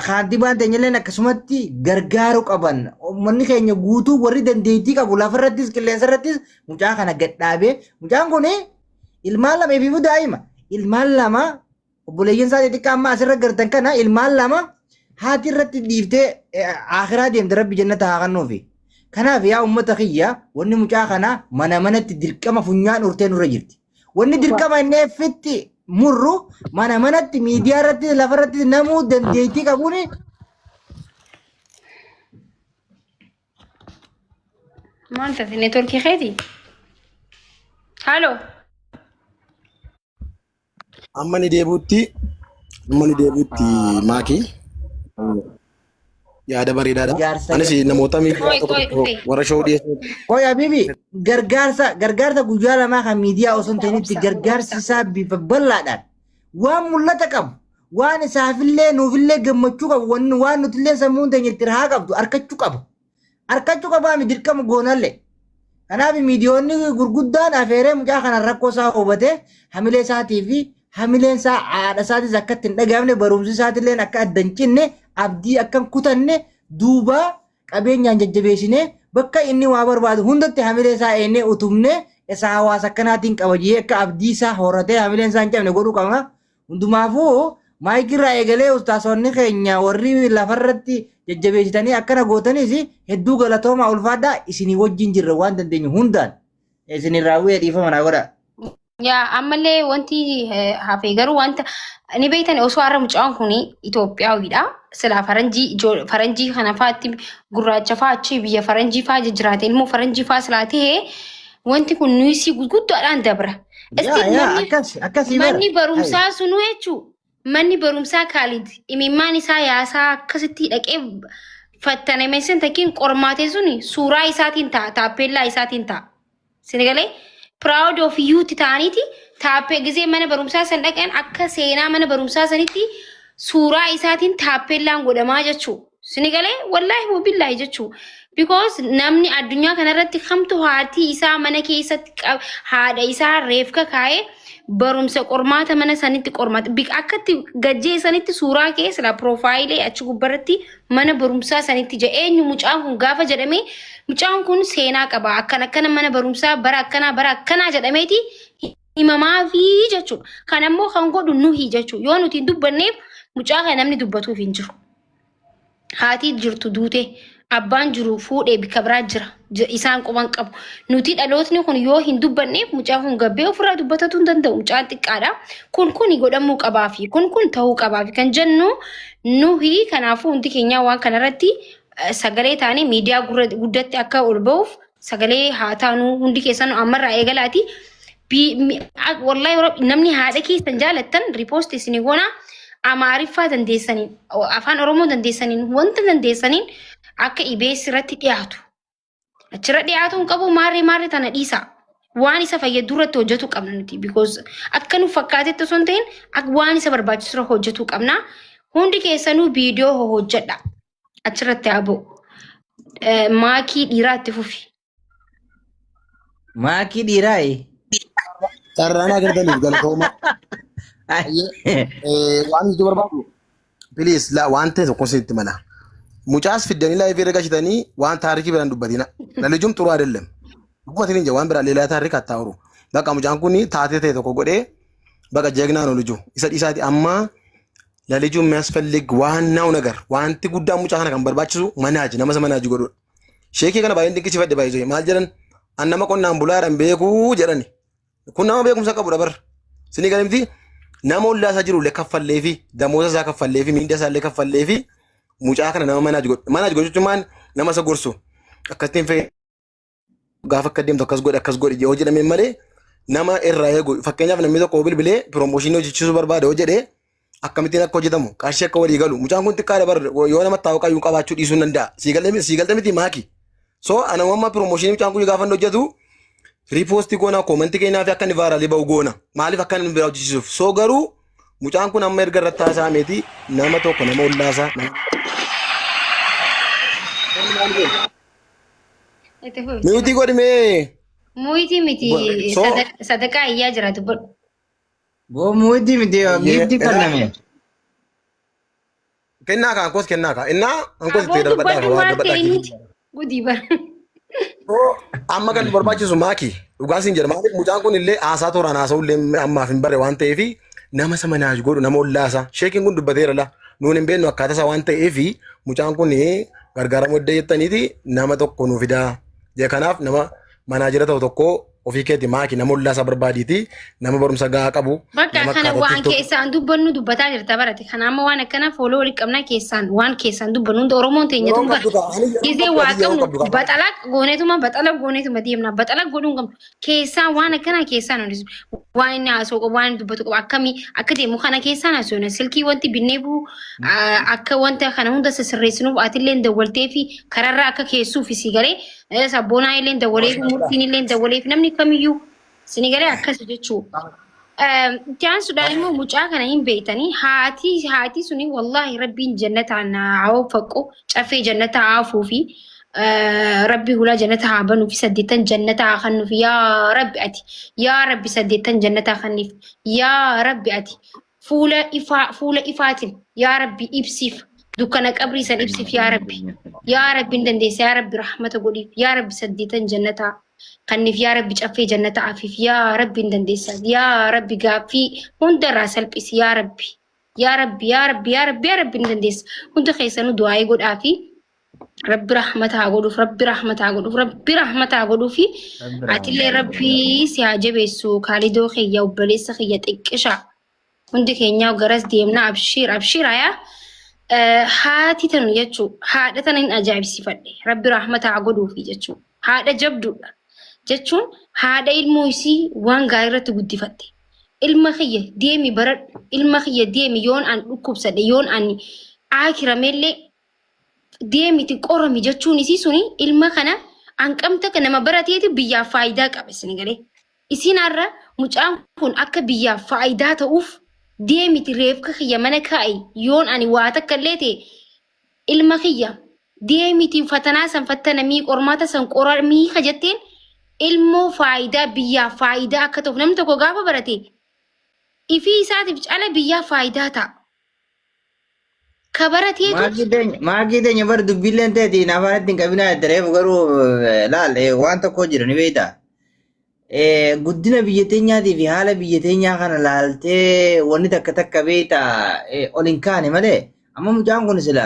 Kaantibaan teenyalleen akkasumatti gargaaruu qaban. Uummanni keenya guutuu warri dandeettii qabu lafarrattis qilleensarrattis mucaa kana gad dhaabee mucaan kun ilmaan lama eebiifuu daa'ima ilmaan lama Obboleeyyan isaa xixiqqaa amma asirra gartan kana ilmaan lama haati irratti dhiiftee akhiraa deemte rabbi jannata haa kennuufi. Kanaaf yaa uummata kiyya wanni mucaa kana mana manatti dirqama funyaan urtee nurra jirti. Wanni dirqama inni effitti murru mana manatti miidiyaa irratti lafa irratti namuu dandeettii qabuun Maal taate neetworkii keeti? Haaloo. Amma ni deebi'utti amma ni deebi'utti maakii yaada bareedaadha. Jaarsa Anis namoota miidiyaa Qoy tokko qoy tokko dhufe. warra showuu dhiyeessu Qoy Habibi gargaarsa gargaarsa guyyaa lamaa kan miidiyaa osoo hin ta'initti Obsa gargaarsi obsa. isaa bifa bal'aadhaan waan mul'ata qabu waan isaafillee nuufillee gammachuu qabu wanni waan nutillee sammuun teenya itti rahaa qabdu arkachuu qaba. Arkachuu qabaami dirqama goonallee. Kanaaf miidiyoonni gurguddaan afeeree mucaa kana rakkoo isaa hubatee hamilee isaatii fi hamileen isaa haadha isaatis akka itti hin dhaga'amne barumsi isaatillee akka adda hin cinne abdii akka hin kutanne duuba qabeenyaan jajjabeessinee bakka inni waa barbaadu hundatti hamilee isaa eennee utubnee isa hawaasa akkanaatiin qaba jee akka abdii isaa horatee hamileen isaa hin cabne godhuu qabna. Hundumaafuu maayikirraa eegalee ustaasonni keenya warri lafarratti jajjabeessitanii akkana gootanis hedduu galatoomaa ulfaadhaa isinii wajjin jirra waan dandeenyu hundaan isin raawwee dhiifama naa godhaa. Yaa ammallee wanti hafe garuu wanta ni beektan osoo har'a mucaan kun Itoophiyaawiidha. Silaa faranjii faranjii kana fa'aatti gurraacha fa'aa achi biyya faranjii fa'aa jijjiraate ilmoo faranjii fa'aa silaa ta'e wanti kun nuusii gurguddaadhaan dabra. Yaa Isti yaa manni akkas akkasii bara. manni barumsaa sunuu jechuu manni barumsaa Kaalid imimmaan isaa yaasaa akkasitti dhaqee fattaname sin takkiin qormaate suni suuraa isaatiin ta'a taappeellaa isaatiin ta'a. Sinigalee proud of you ti ta'aniiti taappee gisee mana barumsaa san dhaqan akka seenaa mana barumsaa sanitti suuraa isaatiin taappeellaan godhamaa jechuu. Sinigalee wallaahi wabillaahi jechuu. Because namni addunyaa kanarratti kamtu haatii isaa mana keessatti haadha isaa reefka kaa'ee barumsa qormaata mana sanitti qormaata akka itti gajjee sanitti suuraa kee silaa piroofaayilii achi gubbarratti mana barumsaa sanitti jedhe eenyu mucaan kun gaafa jedhamee mucaan kun seenaa qaba akkana akkana mana barumsaa bara akkanaa bara akkanaa jedhameeti himamaafii jechuudha. Kan ammoo kan godhu nuhi jechuudha. Yoo nuti hin dubbanneef mucaa kana namni dubbatuuf hin jiru. Haatii jirtu duute Abbaan jiru fuudhee bikka biraa jira. Isaan quban qabu. Nuti dhalootni kun yoo hin dubbanneef mucaan kun gabbee ofirraa dubbatatu hin danda'u. Mucaan xiqqaadha. Kun kun godhamuu qabaafi kun kun ta'uu qabaafi kan jennu nuhi. Kanaafuu hundi keenya waan kanarratti sagalee taanee miidiyaa guddatti akka ol ba'uuf sagalee haa taanu. Hundi keessan ammarraa eegalaati. Wallahi namni haadha keessan jaalattan repost isinii goona. Amaariffaa dandeessaniin, afaan Oromoo dandeessaniin, wanta dandeessaniin akka EBS irratti dhiyaatu. Achirra dhiyaatu hin qabu. Maarree maarree tana dhiisa. Waan isa fayyadu irratti hojjetuu qabna nuti, because akka nu fakkaatetti osoo hin ta'in akka waan isa barbaachisu irra hojjetuu qabna. Hundi keessanuu viidiyoo hojjedha. Achirratti haa ba'u. Maakii dhiiraa itti fufi. Maakii dhiiraa. Carraan agartaniif galatooma. Waan itti barbaadu, please, la waan ta'e tokko sitti mala. Mucaas fiddanii live irra gashitanii waan taarikii biraan dubbatina. ለልጁም ጥሩ አይደለም። Dubbatin hin waan biraa ሌላ ታሪክ አታውሩ። በቃ mucaan kun taatee ta'e tokko godhee በቃ ጀግና ነው ልጁ። Isa dhiisaati amma ለልጁ የሚያስፈልግ ዋናው ነገር wanti guddaan mucaa kana kan barbaachisu manage nama isa manage godhudha. Sheekii kana baay'een dinqisiifadhe baay'ee. Maal jedhan? An nama qonnaan bulaadhaan beekuu jedhani. Kun nama beekumsa qabudha bar. Sinii galimti nama ollaa isaa jiru illee kaffallee fi damooza isaa kaffallee fi miinda isaa illee kaffallee fi mucaa kana nama manage godhu. Manage godhu jechuun nama isa gorsu. Akkasitiin fayyadu gaafa akka deemtu akkas godhe akkas godhe yoo jedhame malee nama irraa eegu. Fakkeenyaaf, namni tokko bilbilee promotion hojjechiisuu barbaade yoo jedhee, akkamittiin akka hojjetamu, qarshii akka walii galu. Mucaan kun xiqqaadha bar, yoo nama taa'u qayyuu qabaachuu dhiisuu hin danda'a. Siigalee miti maaki. So ana amma promotion mucaan kun gaafa inni hojjetu repost goona, comment keenyaa fi akka inni viral ba'u goona. Maaliif akka inni biraa hojjechiisuuf. So garuu mucaan kun amma erga irratti haasa'ameeti nama tokko nama ollaasaa nama Itti fufi. Mute godhimee. Mute miti. So Sadaqaa iyyaa jira, dubbadhu. Boo, mute miti, giiftii kenname. Kennaa kaa koos, kennaa kaa innaa ankoos Aboo itti darbadhaa dubbadhu waa maal darbadhaa. ta'e nuti gudii bara. So amma kan nu barbaachisu, maaki, dhugaa siin jedha, maaliif mucaan kun illee haasaa tooraan haasa'u illee ammaaf hin barre waan ta'eef, nama isa manage godhu, nama ollaasaa sheekiin kun dubbateera la nuun hin beeknu akkaataa isaa waan ta'eef, mucaan kun gargaaramuu edda jettaniiti nama tokko nu fidaa jee. Kanaaf nama manager ta'u tokko ofii keeti, maaki, nama ollaasaa barbaadiiti, nama barumsa gahaa qabu, Bakka nama kana akkaataa waan TikTok keessaan dubbannu dubbataa jirta barate. Kana amma waan akkana follow walii qabnaa, keessaan waan keessaan dubbannu hunda Oromoon teenya Yeroo tun bara. qabdu kaa ani yeroo Gizee qabdu waa ati yeroo qabnu qabdu kaa. Baxala gooneetuma, baxala gooneetuma deemna. Baxala godhuu hin qabnu. Keessaan waan akkanaa keessaan hundi waan inni haasa'u qabu, waan inni dubbatu qabu, akkamii akka deemu kana keessaan haasa'u. Silkii wanti binneefu akka wanta kana hunda sirreessinuuf atillee dawwaltee fi kararraa akka keessuuf si galee, sabboonaa illee dawwalee fi murtiin illee dawwalee fi namni kamiyyuu sini galee akkas jechuudha. Itti aansuudhaan immoo mucaa kana hin beektanii, haati suni wallaahi rabbiin jannataan haa waffaqu, caffee jannata haa afuu fi rabbi hulaa jannata haa banuu fi saddeettan jannata haa kennuuf. Yaa rabbi ati, yaa rabbi, saddeettan jannata haa kenniif. Yaa rabbi ati fuula ifaa, fuula ifaatiin, yaa rabbi, ibsiif, dukkana qabrii san ibsiif. Yaa rabbi, yaa rabbi, hin dandeessa. Yaa rabbi, rahmata godhiif. Yaa rabbi, saddeettan jannataa kanniif. Yaa rabbi, caffee jannata afiif. Yaa rabbi, hin dandeessa. Yaa rabbi, gaaffii hundarraa salphisi. Yaa rabbi, yaa rabbi, yaa rabbi, yaa rabbi, yaa rabbi, hin dandeessa. Hunda keessanuu du'aayii godhaa fi rabbi rahmata haa godhuuf, rabbi rahmata haa godhuuf, rabbi rahmata haa godhuufi. Atillee rabbi si haa jabeessu, kaalidoo kiyya, obboleessa kiyya xiqqisha. Hundi keenyaa garas deemna. Abshiir, abshiir. Ayaa haati tanu jechuu haadha tana hin ajaa'ibsiifadhe. Rabbi rahmata haa godhuufi jechuu haadha jabduudha jechuun haadha ilmoo isii waan gaarii irratti guddifatte. Ilma kiyya deemi baradhu, ilma kiyya deemi, yoon an dhukkubsadhe, yoon an aakiramellee deemiti qorami jechuun isii suni ilma kana hanqamta nama barateeti biyyaaf faayidaa qaba isin galee. Isiin har'a mucaan kun akka biyyaaf faayidaa ta'uuf deemiti reefka kiyya mana kaa'i, yoon ani waa takka illee ta'e ilma kiyya deemiti fatanaa san fattanamii, qormaata san qoramii ka jetteen, ilmoo faayidaa biyyaaf faayidaa akka ta'uuf. Namni tokko gaafa barate ifii isaatiif cala biyyaaf faayidaa ta'a. Ka barateetu Maakii teenya bar dubbiilleen ta'eetiin afaan ittiin qabinaa jettereef garuu laal, waan tokko jira ni beektaa. Guddina biyya teenyaatii fi haala biyya teenyaa kana laaltee wanni takka takka beektaa ol hin kaane malee amma mucaan kun sila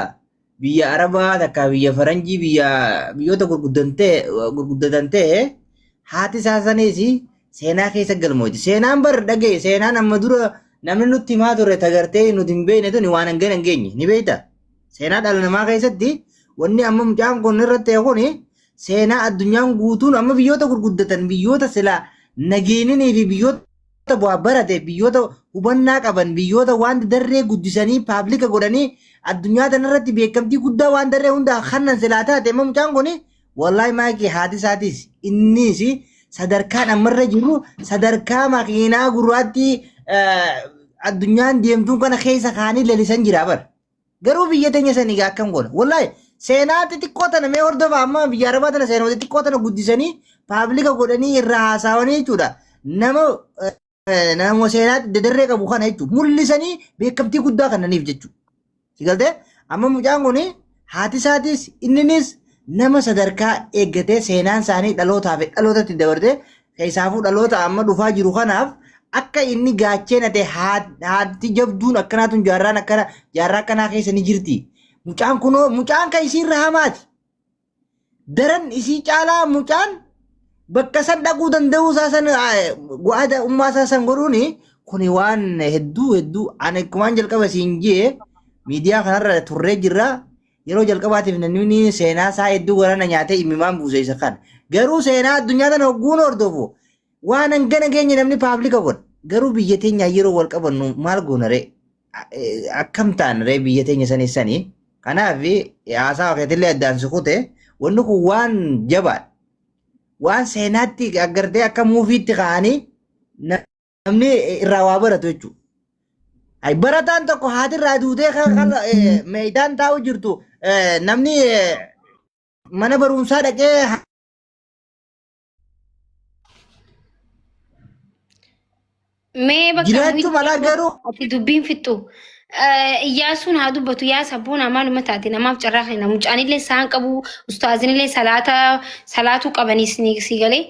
biyya Arabaa takka biyya Faranjii biyya biyyoota gurguddatan ta'e haati isaa sanis seenaa keessa galmooti. Seenaan bar dhagaye, seenaan amma dura namni nutti himaa ture tagartee nuti hin beekne tuni waan hangana hin geenye ni beekta. Seenaa dhala namaa keessatti wanni amma mucaan kun irratti ta'e kuni seenaa addunyaan guutuun amma biyyoota gurguddatan, biyyoota silaa nageeninii fi biyyoota bu'aa barate, biyyoota hubannaa qaban, biyyoota waan darree guddisanii public godhanii addunyaa tanarratti beekamtii guddaa waan darree hundaa kannan silaa taate, amma mucaan kun wallahi maakii haati isaatis innis sadarkaan ammarra jiru sadarkaa makiinaa gurraattii addunyaan deemtuun kana keessa kaanii lalisan jira bar. Garuu biyya teenya sanii egaa akkam goona? Wallahi seenaa xixiqqoo tana mee hordofaa, amma biyya Arabaa tana seenaa xixiqqoo tana guddisanii public godhanii irraa haasawanii jechuudha. Nama seenaa dadarree qabu kana jechuudha. Mul'isanii beekamtii guddaa kennaniif jechuudha. Si galtee, amma mucaan kun haati isaatis inninis nama sadarkaa eeggatee seenaan isaanii dhalootaa fi dhalootatti dabarte, keessaafuu dhaloota amma dhufaa jiru kanaaf akka inni gaachena ta'e, haati jabduun akkanaatun jaarraan akkana jaarraa akkanaa keessa ni jirti. Mucaan kunoo mucaan kan isiirra hamaati. Daran isii caalaa mucaan bakka san dhaquu danda'uu isaa san go'aada ummaa isaa san godhuuni kuni waan hedduu hedduu. Ani akkumaan jalqaba siin jee miidiyaa kanarra turree jirra. Yeroo jalqabaatiif namni seenaa isaa hedduu garana nyaatee imimmaan buuse isa kana. Garuu seenaa addunyaa tana hogguun hordofu waan hangana geenye namni public godha. Garuu biyya teenya yeroo wal qabannu maal goona ree? Akkam ta'an ree biyya teenya sanis sanii? Kanaaf haasaa keetillee addaan si kute, wanni kun waan jabaadha. Waan seenaatti agartee akka muufiitti kaa'anii namni irraa waa baratu jechuudha. Ay, barataan tokko haati irraa duutee kan meeyidaan taa'u jirtu, namni mana barumsaa dhaqee Mee bakka jiraachuu malaa garuu ati dubbiin fixxu. Iyyaasuun haa dubbatu, yaa sabboon maaluma taate namaaf carraa kenna. Mucaanillee isaan qabu, ustaazinillee salaata salaatuu qabanii si galee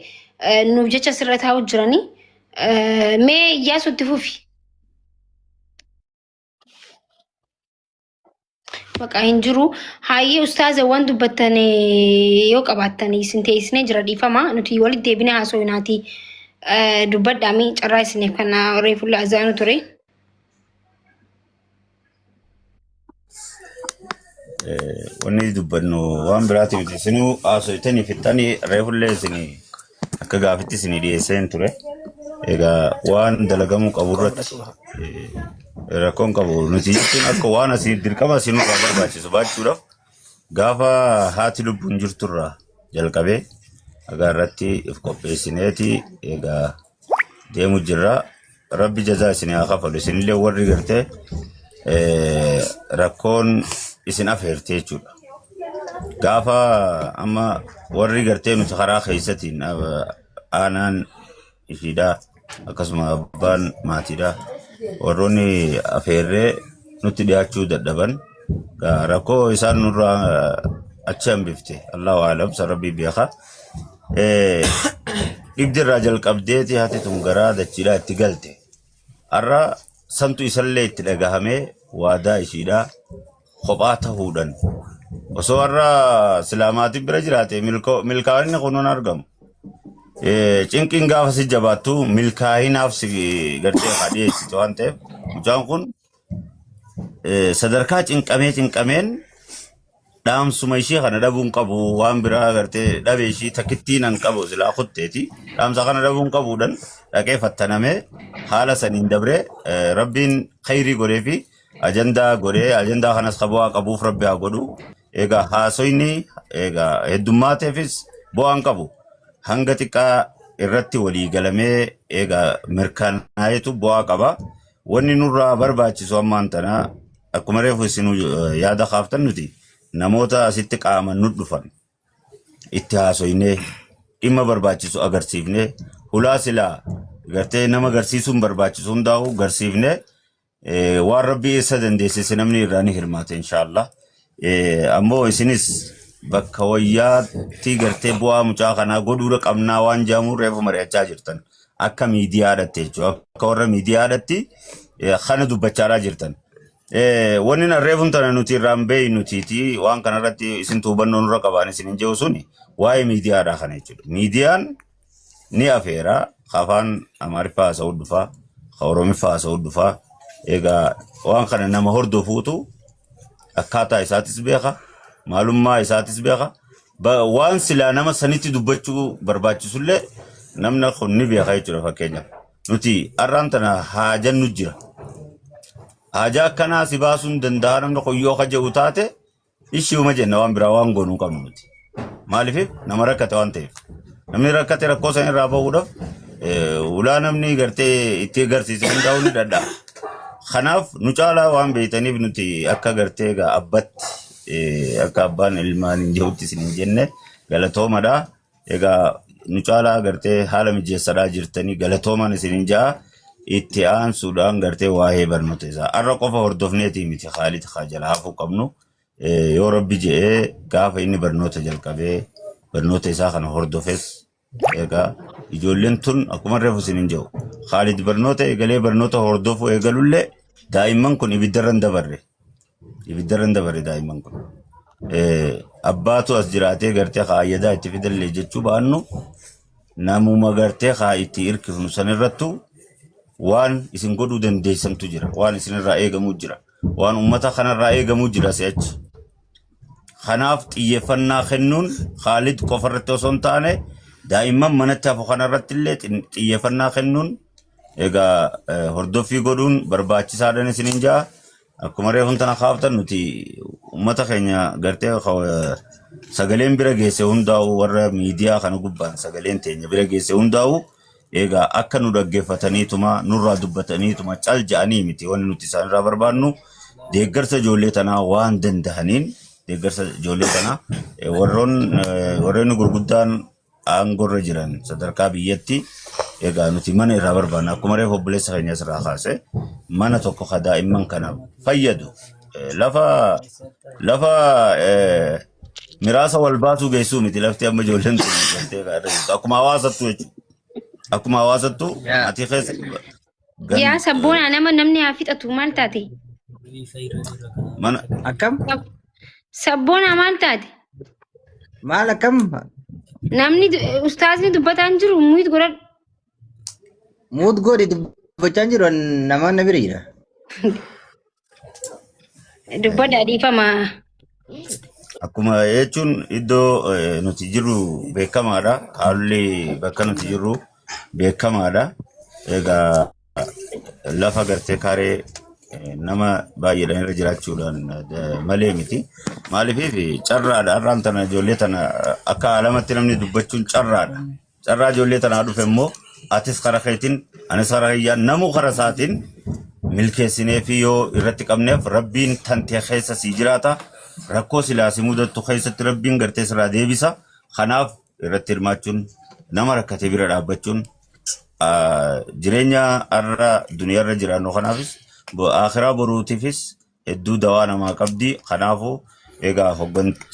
nuuf jecha sirra taa'u jiranii. Mee Iyyaasu, itti fufi. Maqaa hin jiru. Hayyee ustaaza, waan dubbattan yoo qabaattan isin teessisnee jira, dhiifama. Nuti walitti deebinee haasofnaati. Dubbadhaami, carraa isiniif kana reefulla azaanu ture. Wanni dubbannu waan biraati miti. Isinuu haasofitanii fixxanii, reefullee isinii akka gaafitti isinii dhiyeesseen ture. Egaa waan dalagamuu qabu irratti rakkoon qabu nuti jechuun akka waan asii dirqama asii nurraa barbaachisu baachuudhaaf gaafa haati lubbuun jirturraa jalqabee haga irratti if qopheessineeti egaa deemu jirra. Rabbi jazaa isin haa kafalu. Isinillee warri gartee rakkoon isin afeerte jechuudha. Gaafa amma warri gartee nuti karaa keessatiin aanaan ishiidhaa akkasuma abbaan maatiidhaa warroonni afeerree nutti dhiyaachuu dadhaban rakkoo isaan nurraa achi hambifte, Allahu aalam, san rabbii beeka. Dhibdi irraa jalqabdeeti haati tun garaa dachiidhaa itti galte. Har'a santu isallee itti dhagahamee waadaa ishiidhaa kophaa tahuudhan osoo har'a silaa maatiin bira jiraate milkaa'inni kun hin argamu. Cinqiin gaafa si jabaattu milkaa'inaaf si gartee haa dhiyeessitu waan ta'eef mucaan kun sadarkaa cinqamee cinqameen dhaamsuma ishii kana dhabuun qabu, waan biraa gartee dhabe ishii takkittiin an qabu silaa kutteeti dhaamsa kana dhabuun qabuudhan dhaqee fattanamee haala saniin dabree, rabbiin khayrii godhee fi ajandaa godhee ajandaa kanas ka bu'aa qabuuf rabbi haa godhu. Egaa haasoyni egaa heddummaateefis bu'aan qabu hanga xiqqaa irratti walii galamee egaa mirkanaa'etu bu'aa qaba. Wanni nurraa barbaachisu ammaan tana akkuma reefu isin yaada kaaftan, nuti namoota asitti qaaman nu dhufan itti haasoynee dhimma barbaachisu agarsiifnee, hulaa silaa gartee nama garsiisuun barbaachisu hundaa'u garsiifnee, waan rabbii isa dandeessise namni irraa ni hirmaate inshaallah. Ammoo isinis bakka wayyaatti gartee bu'aa mucaa kanaa godhuudha qabnaa waan jedhamu reefu mari'achaa jirtan. Akka miidiyaadhatti jechuudha. Akka warra miidiyaadhatti kana dubbachaadhaa jirtan. Wanni na reefuun tana nuti irraan beeynutiiti waan kanarratti isintu hubannoo nurra qabaan isin hin jiru suni waa'ee miidiyaadha kana jechuudha. Miidiyaan ni afeera ka afaan Amaariffaa haasa'uu dhufaa, ka Oromiffaa haasa'uu dhufaa. Egaa waan kana nama hordofuutu akkaataa isaatis beeka, maalummaa isaatis beeka. Waan silaa nama sanitti dubbachuu barbaachisullee namni kun ni beeka jechuudha fakkeenyaaf. Nuti har'aan tana haajannu jira. Haajaa akkanaa si baasuu hin danda'a namni kun yoo ka jedhu taate ishiuma jenna waan biraa waan goonuu qabnu nuti. Maaliif nama rakkate waan ta'eef. Namni rakkate rakkoo san irraa bahuudhaaf ulaa namni gartee itti agarsiise hundaa'uu ni danda'a. Kanaaf nu caalaa waan beektaniif nuti akka gartee egaa abbatti akka abbaan ilmaan hin jirutti isin hin jenne galatoomadha. Egaa nu caalaa gartee haala mijeessadhaa jirtanii galatoomaan isin hin ja'a. Itti aansuudhaan gartee waa'ee barnoota isaa. Har'a qofa hordofneetii miti Khaalid haa jala hafuu qabnu. Yoo rabbi je'ee gaafa inni barnoota jalqabee barnoota isaa kana hordofes egaa ijoolleen tun akkuma reefu isin hin jedhu. Khaalid barnoota eegalee barnoota hordofuu eegalullee daa'imman kun ibiddarra hin dabarre. Ibiddarra hin dabarre daa'imman kun. Abbaatu as jiraatee gartee kaayyadaa itti fidallee jechuu baannu namuma gartee kaa itti hirkifnu sanirrattu waan isin godhuu dandeessantu jira. Waan isinirraa eegamuu jira. Waan uummata kanarraa eegamuu jira si'achi. Kanaaf xiyyeeffannaa kennuun Khaalid qofarratti osoo hin taane daa'imman manatti hafu kanarratti illee xiyyeeffannaa kennuun egaa hordoffii godhuun barbaachisaadhaan isiniin ja'a. Akkuma reefuun tana kaaftan nuti uummata keenya gartee sagaleen bira geesse hundaa'u warra miidiyaa kana gubbaan sagaleen teenya bira geesse hundaa'u egaa akka nu dhaggeeffataniituma nurraa dubbataniituma cal ja'anii miti wanni nuti isaanirraa barbaannu deeggarsa ijoollee tanaa waan dandahaniin deeggarsa ijoollee tanaa warroon warreen gurguddaan aangorra jiran sadarkaa biyyatti egaa nuti mana irraa barbaanna akkuma reefu obboleessa keenya asirraa kaase mana tokko ka daa'imman kana fayyadu lafa miraasa wal baasuu geessuu miti lafti amma ijoolleen tun galtee irra jirtu akkuma hawaasattu jechuudha akkuma hawaasattu maatii keessa gan Yaa sabboonaa nama namni haa fixatu maal taate? Mana Akkam? Sabboonaa maal taate? Maal akkam? Namni ustaazni dubbataa hin jiru mute godhadhu. Mute godhi dubbachaa hin jiru namaan na bira jira. Dubbadhaa dhiifama. Akkuma jechuun iddoo nuti jirru beekamaadha. Haalli bakka nuti jirru beekamaadha. Egaa lafa gartee kaaree nama baay'eedhaan irra jiraachuudhaan malee miti. Maaliif carraadha. Har'aan tana ijoollee tana akka alamatti namni dubbachuun carraadha. Carraa ijoollee tanaa dhufe immoo atis kara keetiin anis kara kiyyaan namuu kara isaatiin milkeessinee fi yoo irratti qabneef rabbiin tantee keessa sii jiraata. Rakkoo silaa si mudattu keessatti rabbiin gartee sirraa deebisa. Kanaaf irratti hirmaachuun nama rakkate bira dhaabbachuun jireenya har'a duniyaarra jiraannu kanaafis akhiraa boruutiifis hedduu dawaa namaa qabdi. Kanaafuu egaa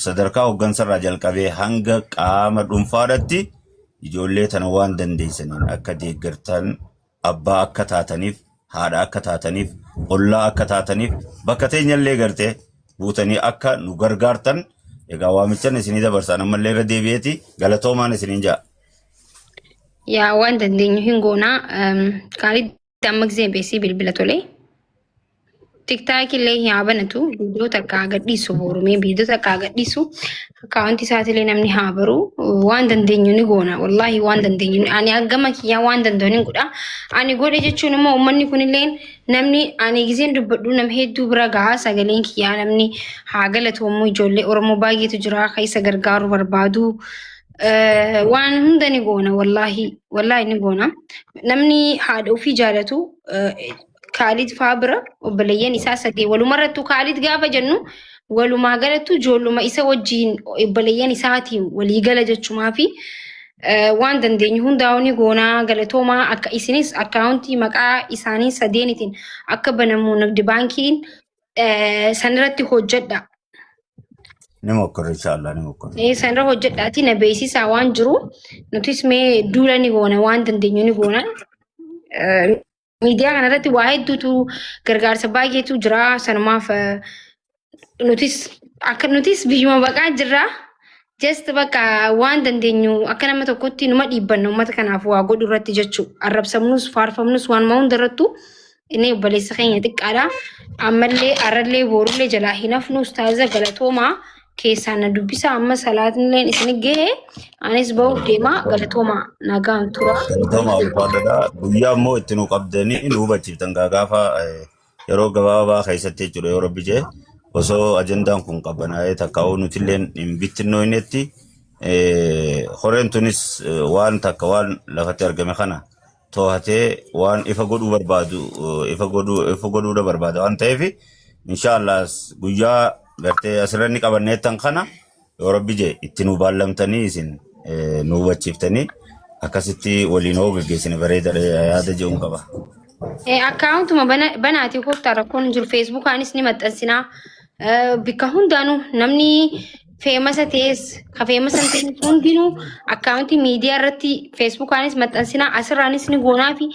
sadarkaa hoggansarraa jalqabee hanga qaama dhuunfaadhatti ijoollee tana waan dandeessaniin akka deeggartan abbaa akka taataniif haadha akka taataniif ollaa akka taataniif bakka teenyallee gartee buutanii akka nu gargaartan egaa waamichan isinii dabarsaan ammallee irra deebi'eeti galatoomaan isiniin ja'a. Yaa waan dandeenyu hin goonaa. Qaalii amma gisee beesii bilbila tolee. TikTok illee haa banatu viidiyoo takka haa gadhiisu boorumee viidiyoo takka haa gadhiisu akkaawuntii isaatiillee namni haa baru waan dandeenyu ni goona wallaahi waan dandeenyu ani gama kiyyaa waan danda'u ni godha ani godhe jechuun immoo uummanni kunillee namni ani giseen dubbadhu nama hedduu bira gahaa sagaleen kiyyaa namni haa galatoomu ijoollee Oromoo baay'eetu jira kan isa gargaaru barbaadu waan hunda ni goona wallaahi wallaahi ni goona namni haadha ofii jaalatu Kaalid faa bira obboleeyyan isaa sadii walumarrattuu Kaalid gaafa jennu walumaa galattuu ijoolluma isa wajjiin obboleeyyan isaatiin walii gala jechumaa fi waan dandeenyu hundaa'u ni goonaa galatoomaa akka isinis akkaawuntii maqaa isaanii sadeenitiin akka banamu nagdi baankiin sanirratti hojjedha. Ni mokkorra inshaallah ni mokkorra. Sanirra hojjedhaatii na beeksisaa waan jiru nutis mee duula ni goona waan dandeenyu ni goona. Miidiyaa kanarratti waa hedduutu gargaarsa baay'eetu jira. Sanumaaf nutis akka nutis biyyuma baqaa jirra. Just bakka waan dandeenyu akka nama tokkotti numa dhiibbanna uummata kanaaf waa godhu irratti jechuu. Arrabsamnus faarfamnus waanuma hunda irrattu inni obboleessa keenya xiqqaadha. Ammallee arrallee boorullee jalaa hin hafnu ustaaza galatoomaa keessaan na dubbisa amma salaatinilleen isin gahe anis bahuuf deema galatoomaa nagaan tura. Galatoomaa ulfaadha. Guyyaa immoo itti nu qabdanii nu hubachiiftan gaafa yeroo gabaabaa keessatti jechuudha yoo rabbi jee osoo ajandaan kun qabbanaa'ee takkaa'uu nutilleen hin bittinnoinetti horeen tunis waan takka waan lafatti argame kana to'atee waan ifa godhuu barbaadu ifa godhuu ifa godhuudha barbaada waan ta'eef inshaallah guyyaa gartee asirra inni qabanneettan kana yoo rabbi jee itti nu baallamtanii isin nu hubachiiftanii akkasitti waliin hoo geggeessine bareeda yaada jedhuun qaba. Akkaawuntuma banaatii koottaa rakkoon hin jiru. Feesbuukaanis ni maxxansinaa. Bikka hundaanuu namni feemasa ta'es ka feemasa hin ta'in hundinuu akkaawuntii miidiyaa irratti feesbuukaanis maxxansinaa asirraanis ni goonaa fi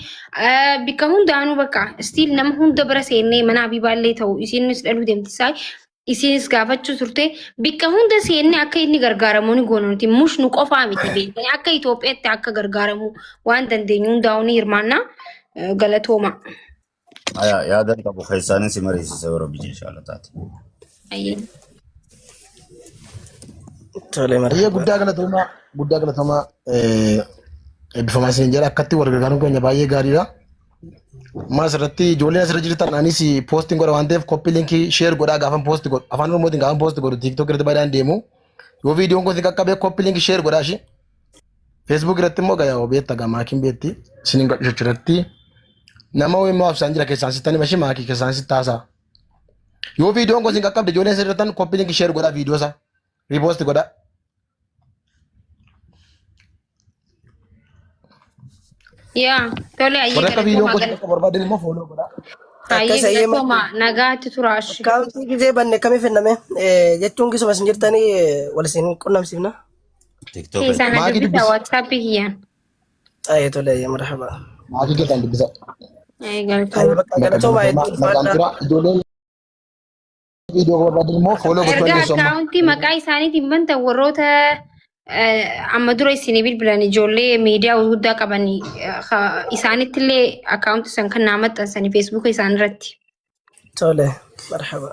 bikka hundaanuu bakka stiil nama hunda bira seennee mana Habiibaallee ta'u isiinis dhaluu deemti isaa isiinis gaafachuu turte bikka hunda seennee akka inni gargaaramu ni goona nuti mush nu qofaa miti beektanii akka Itoophiyaatti akka gargaaramu waan dandeenyu hundaa'uu ni hirmaannaa galatooma. Aya yaadan qabu keessaanin si mariisisa yoo rabbi jee inshallah taate. Ayyee. Tole Biyya marhaba. guddaa galatoomaa guddaa galatoomaa eebbifamaa isin jedha akkatti wal gargaaruun keenya baay'ee gaariidha. Amma asirratti ijoolleen asirra jirtan anis poostiin godha waan ta'eef koppii linkii sheer godhaa gaafan poosti godhu afaan oromootiin gaafan poosti godhu tiiktook irratti baay'inaan deemu yoo viidiyoon kun isin qaqqabe koppii linkii sheer godhaa ishee. Facebook irratti immoo gayaa beekta gaa maakiin beekti isiniin gadhiisu irratti nama wayii immoo absaan jira keessaan sittanii mashi maakii keessaan sitti haasa'a. Yoo viidiyoon kun isin qaqqabde ijoolleen sirriitan koppii linkii sheer godhaa viidiyoo isaa riipoosti godhaa. Yaa tole ayyee Warra akka viidiyoon galatoomaa kun isin qaqqabu barbaadan immoo fooloo godhaa. Ayyee Akkas ayyee galatoomaa nagaatti turaa ashi. Akkaawuntii gisee banne kamii fenname jechuun gisuma isin jirtanii wal isin qunnamsiifna. TikTok Keessaan na Maakii dubbisa dubbisi. WhatsAppii kiyyaan. Ayyee tole ayyee marhaba. Maakii keessaan dubbisa. Ayyee Ayyee galatoomaa. bakka Bakka galatoomaa galatoomaa hedduu nagaan ulfaadha. turaa ijoolleen viidiyoo barbaadan immoo fooloo gochuu Erga dandeessu amma. akkaawuntii maqaa isaaniitiin bantan warroota amma dura isinii bilbilan ijoollee miidiyaa gurguddaa qaban isaanitti illee akkaawuntii san kan naa maxxansanii feesbuuka isaan irratti. Tole marhaba.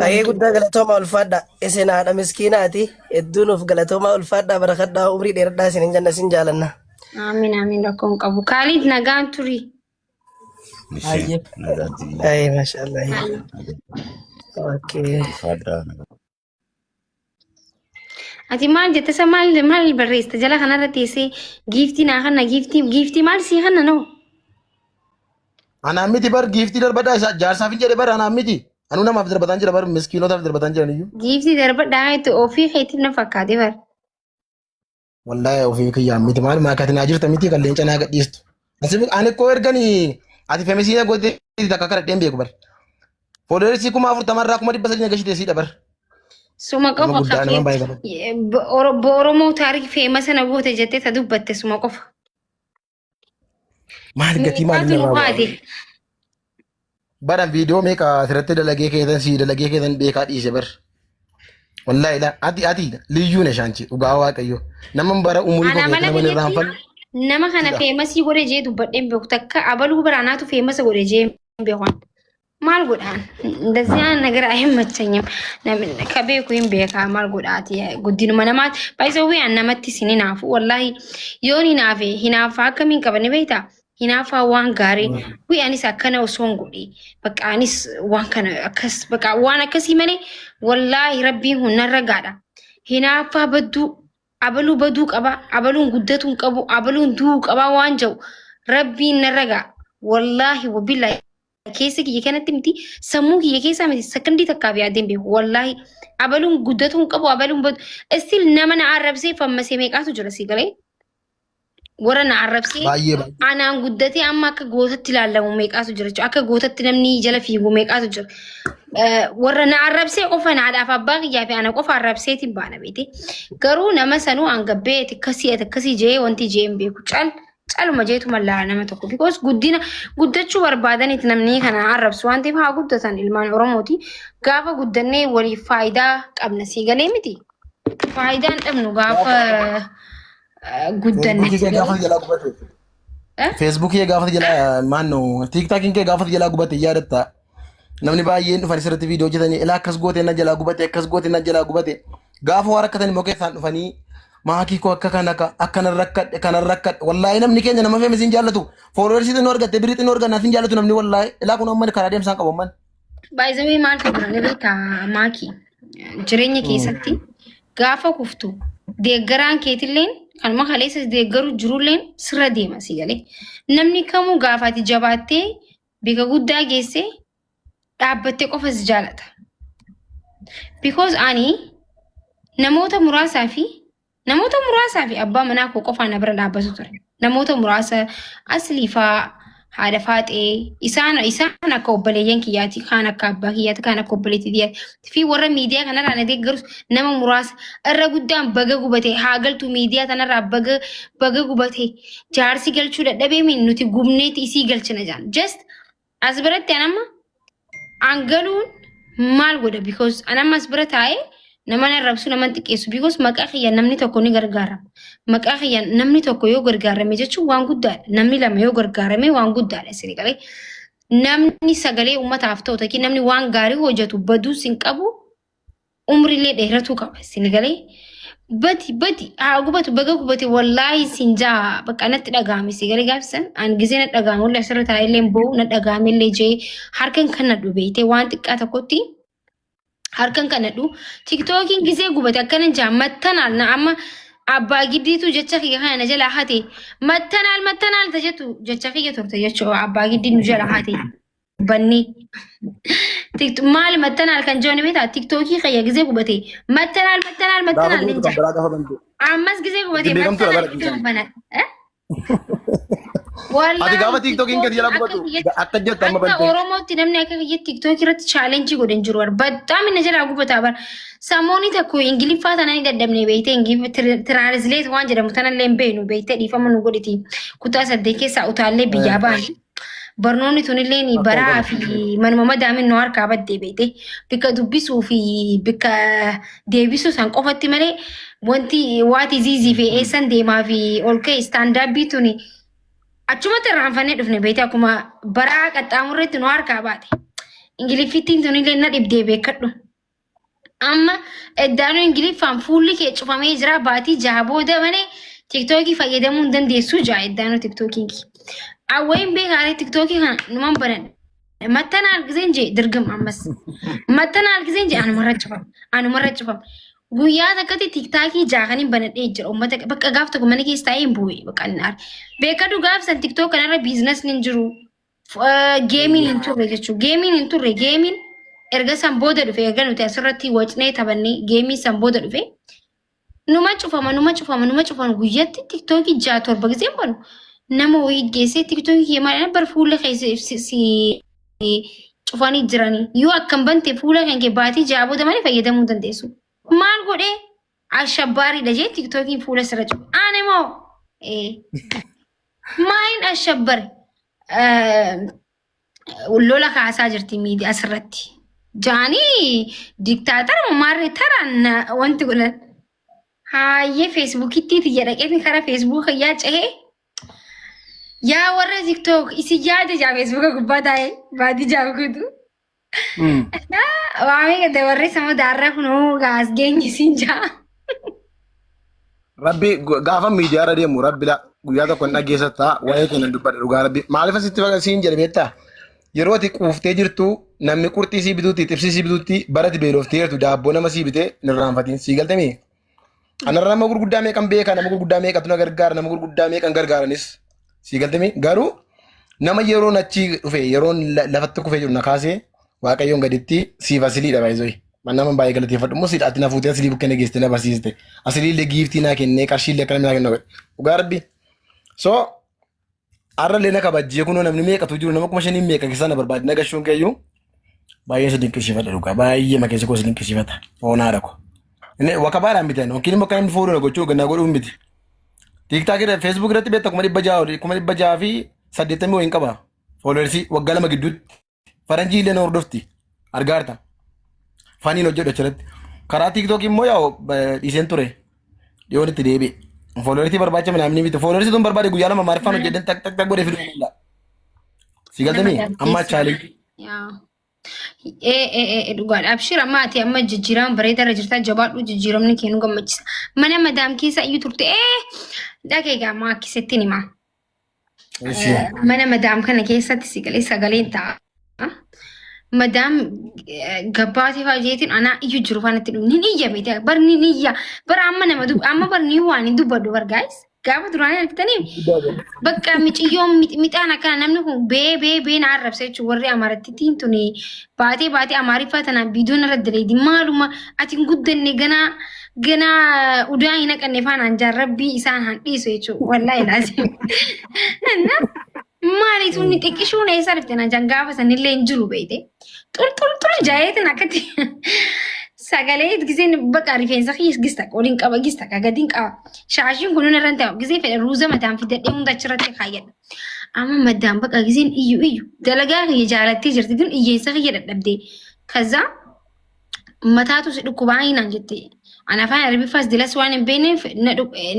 Ayyee guddaa galatoomaa ulfaadha. Isin haadha miskiinaati. Hedduu nuuf galatoomaa ulfaadha barakadhaa umrii dheeradhaa isin hin janna isin jaalanna. Amiin amiin rakkoon qabu. Kaaliid nagaan turi. Ishee Ayyee. nagaatti Ayyee maashaallah. Okay. ulfaadhaa nagaatti. Ati maal jette isa maal maal barreessite jala kanarra teessee giiftii naa kanna giiftii giiftii maal sii kanna noo? Anaan miti bar giiftii darbadhaa isa jaarsaaf hin jedhe bar anaan miti. Anuu namaaf darbataan jira bar miskiinotaaf darbataan jiran iyyuu. Giiftii darbadhaa jettu ofii keetiif na fakkaate bar. Wallaahi ofii kiyyaan miti maal maakati naa jirta miti kan leenca naa gadhiistu. Ani koo ergani ati femisiina gootee takka kadhadheen beeku bar. Foolowersii 40,000 irraa 300,000 gashitee siidha bar. Suma Nama qofa guddaa nama baay'ee qaba. Oromoo taarikii feemasa na goote jettee ta dubbatte suma qofa. Maal gatii maal Meeqaatu nu narraa bu'aa? haate? Bara viidiyoo meeqa asirratti dalagee keessan sii dalagee keessan beekaa dhiise bar. Wallaahi laa ati ati liyyuu na shaanchi dhugaa waaqayyo. Nama bara umurii Ana koo mala keessa nama hin biyyatti irraanfanne. nama kana Sidha. feemasii godhe jee dubbadheen beeku takka abaluu biraanaatu feemasa godhe jee hin beeku. Maal godhaan? እንደዚህ አይነት ነገር አይመቸኝም። ከቤኩ hin beekaa maal godhaati guddinuma namaati. Baay'isawwi an namatti isin hinaafu wallaahi yoon hinaafe hinaaffaa akkamiin qabani beektaa? Hinaaffaa waan gaarii wi anis akkana osoo hin godhi bakka anis waan kana akkas bakka waan akkasii malee wallaahi rabbiin kun narra gaadha. Hinaaffaa badduu abaluu baduu qaba abaluun guddatuu hin qabu abaluun du'uu qaba waan jedhu rabbiin narra ga'a. Wallaahi wabillaahi keessa kiyya kanatti miti sammuu kiyya keessaa miti sakandii takkaaf yaadeen beeku wallaahi abaluun guddatuu hin qabu abaluun badu istil nama na arrabsee fammasee meeqaatu jira si galee warra na arrabsee Baay'ee baay'ee. anaan guddatee amma akka gootatti ilaalamu meeqaatu jira jechuudha akka gootatti namni jala fiigu meeqaatu jira warra na arrabsee qofa naadhaaf abbaa kiyyaa fi ana qofa arrabseetiin baana beete garuu nama sanuu hangabbee akkasii akkasii jee wanti jee hin beeku cal Caluma jeetuma laala nama tokko. Because guddina guddachuu barbaadaniiti namni kana arrabsu waan ta'eef haa guddatan ilmaan Oromooti. Gaafa guddannee waliif faayidaa qabna sii galee miti. Faayidaa hin dhabnu gaafa guddanne Feesbuukii sii kee gaafa galee. jalaa gubate. Eh? Feesbuukii kee gaafa jalaa maannoo tiiktaakiin kee gaafa jalaa gubate yaadatta. Namni baay'een dhufanii sirriitti viidiyoo hojjetanii ilaa akkas goote na jalaa gubate akkas goote na jalaa gubate. Gaafa waan rakkatan immoo keessaan dhufanii maakii koo akka kana akkana rakkadhe kana rakkadhe wallaahi namni keenya nama feemisiin jaallatu fooloorsii xinnoo argatte birii xinnoo argannaaf hin jaallatu namni wallaahi ilaa kun amma karaa deemsaan qabu amman. By the way maaltu jira ni beektaa maakii jireenya keessatti gaafa kuftu deeggaraan keetilleen kanuma kaleessa deeggaru jirulleen sirra deema si galee. Namni kamuu gaafa ati jabaattee bika guddaa geessee dhaabbattee qofa si jaalata. Because ani namoota muraasaa fi namoota muraasaa fi abbaa manaa koo qofaan na bira dhaabbatu ture. Namoota muraasa aslii faa haadha faaxee isaan akka obboleeyyan kiyyaati kaan akka abbaa kiyyaati kaan akka obboleettii kiyyaati fi warra miidiyaa kanarraa na deeggarus nama muraasa irra guddaan baga gubate haa galtu miidiyaa tanarraa baga baga gubate jaarsi galchuu dadhabee min nuti gubneeti isii galchina jaan just as biratti an amma an galuun maal godha because an amma as bira taa'ee nama nan rabsu nama xiqqeessu because maqaa kiyya namni tokko ni gargaarama. Maqaa kiyya namni tokko yoo gargaarame jechuun waan guddaadha. Namni lama yoo gargaarame waan guddaadha isin qabe. Namni sagalee uummataaf ta'u takki namni waan gaarii hojjetu baduus hin qabu umriilee dheeratuu qaba isin galee. Bati bati haa gubatu baga gubate wallaahi sin jaa bakka natti dhagahame si galee gaafsan an gisee na dhagahame walli asirra taa'ee illee boo'u na dhagahame illee jee harkan kan na dhubeeyte waan xiqqaa tokkotti harkan kan na dhu tiktookiin gisee gubate akkana jaa mattanaal na amma abbaa giddiitu jecha kiyya kana na jalaa hate mattanaal mattanaal ta jettu jecha kiyya turte jechuudha abbaa giddii nu jalaa hate bannee. Maali mattanaal kan jiran beektaa tiktookii kiyya gisee gubate mattanaal mattanaal Gaafa mattanaal nin gubatu kan jaa. biraa gaafa bantu. Ammas gisee gubate Itti beekamtuudha mattanaal bara gisee dhiisaan. gubana. Ati gaafa Wallaahi tiiktookiin gadi tiktookiin jalaa akka gubatu kiyyatti akka jettu amma akka bantee. Oromootti namni akka kiyyatti tiktookii irratti chaalenjii godhe hin jiru. Badaam inni jalaa gubataa bara. Samoonni tokko Ingiliffaa tana ni dadhabne beektee tiraansleet waan jedhamu tanallee hin beeknu beektee dhiifama nu godhiti. Kutaa 8 keessaa utaallee biyyaa baane. Barnoonni tunillee ni Akkuma baraa godhu. fi manuma madaamin nu harkaa baddee beekte. Bikka dubbisuu fi bikka deebisuu san qofatti malee wanti waati ziizii fi eessan deemaa fi ol ka'e istaandaabbii tuni achumatti irraanfannee dhufne beekte akkuma baraa qaxxaamurreetti nu harkaa baate. Ingiliffittiin tunillee na dhibdee beekadhu. Amma eddaanuu Ingiliffaan fuulli kee cufamee jira baatii 6 booda malee tiktookii fayyadamuu hin dandeessu jaa eddaanuu tiktookiin kee. Awwayin beekaaree tiktookii kana numan banan. Mattana algiseen jee dirgam ammas. Mattana algiseen jee anumarra cufam. Anumarra cufam. Guyyaa takkatti tiktaakii jaakaniin banadhee jira. Uummata bakka gaaf tokko mana keessa taa'ee hin bu'e bakka inni aare. Beekadhu gaaf san tiktook kanarra biizinasni hin jiru. Geemiin hin turre jechuudha. Geemiin hin turre geemiin erga san booda dhufe erga nuti asirratti wacnee taphannee geemiin san booda dhufe numa cufama numa cufama numa cufama guyyatti tiktookii 6 7 giseen banu nama wayii geessee tiktookii kee maal bar fuula kee si cufanii jiranii yoo akkam bante fuula kan kee baatii 6 booda malee fayyadamuu hin dandeessu. Maal godhee ashabbaariidha jee tiktookiin fuula sirra cufe. Ani moo Maayin ashabbare lola kaasaa jirti miidiyaa asirratti. Jaanii diktaatara maarree taraan wanti godhan. Haayyee feesbuukittii tiyya dhaqeetiin karaa feesbuuka yaa cehee yaa warra tiktook isin yaada jaa feesbuuka gubbaa taa'ee baatii jaa guutuu. Waamee gad warri sama daarraa kunoo gaas geenye siin jaa. Rabbi gaafa miidiyaa irra deemu rabbi la guyyaa tokko hin dhageessata waa'ee keenya dubbadha dhugaa rabbi. Maaliif asitti siin jedhe beektaa? Yeroo ati quuftee jirtu namni qurxii sii bituutti xibsii sii bituutti bara ati beeloftee jirtu daabboo nama sii bitee hin irraanfatiin sii galtemii? Anarra nama gurguddaa meeqan beeka nama gurguddaa meeqatu na gargaara nama gurguddaa meeqan gargaaranis sii galtemii? Garuu nama yeroon achi dhufe yeroon lafatti kufee jiru na kaasee waaqayyoon gaditti siif asiliidha baay'isooyi. Nama baay'ee galateeffadhu immoo siidha ati na fuutee asilii bukkee na geessite na barsiiste. Asilii illee giiftii naa kennee qarshii illee akkana naa kennu godhe. Dhugaa rabbi. So har'a illee na kabajjee kunoo namni meeqatu jiru nama 5,000 meeqa keessaa na barbaade na gashuun keeyyuu baay'ee si dinqisiifadha dhugaa baay'ee makeessa koo si dinqisiifata foonaadha ko. Inni wakabaadhaan bitan yookiin immoo akka namni foonuu na gochuu na godhuu miti. TikTok irra, Facebook irratti beekta, 600,000 olii, 680,000 wayiin qaba. Followersii waggaa 2 gidduutti. Faranjii illee na hordofti. Argaarta. Faniin hojjedhu achirratti. Karaa TikTok immoo yaa'u dhiiseen ture. Dhiyoon itti deebi'e. Followersii barbaacha minaa miti. Followersii tun barbaade guyyaa 2 maariffaan hojjedhan tak tak tak godhee fiduu danda'a. Si galtanii amma challenge. Yaa. Ee ee ee, dhugaadha. Abshir, amma ati amma jijjiirama bareedaa irra jirta, jabaadhu, jijjiiramni kee nu gammachiisa. Mana madaam keessa iyyuu turte ee dhagee gaa maa akkasittiin himaa. Mana madaam kana keessatti sagalee sagaleen ta'a. Madaam gabbaatee fa'aa jeetiin anaa iyyuu jiru faana itti dhufu. Nin iyya beektaa, bar nin iyya, bara amma nama amma bar ni waan hin dubbadhu bar guys. Gaafa duraanii argitanii bakka miciyyoon mixaan akkana namni kun bee bee bee na arrabsa jechuun warri Amaarattiin tuni baatee baatee Amaariffaa tanaan viidiyoon irra daleedi, maaluma ati hin guddanne, ganaa ganaa udaa hin haqanne faanaan jaan, rabbii isaan han dhiisu jechuun, wallaahi laazim. Maali tuni xiqqishuun eessa dhufte naan jaan, gaafa sanillee hin jiru beeyte. Xul xul xul jaayeetiin akkatti sagalee giseen bakka rifeensa kiyya gista oliin qaba, gista gadiin qaba. Shaashiin kun irra ta'u gisee fedha ruuza mataan fidadhee hunda achirratti kaayyadha. Amma maddaan bakka giseen iyyu iyyu dalagaa kiyya jaalattee jirti tun iyyeessa kiyya dadhabdee. Kazaa mataatu si dhukkubaa naan jette. Ani afaan Arabiffaas dilas waan hin beekneef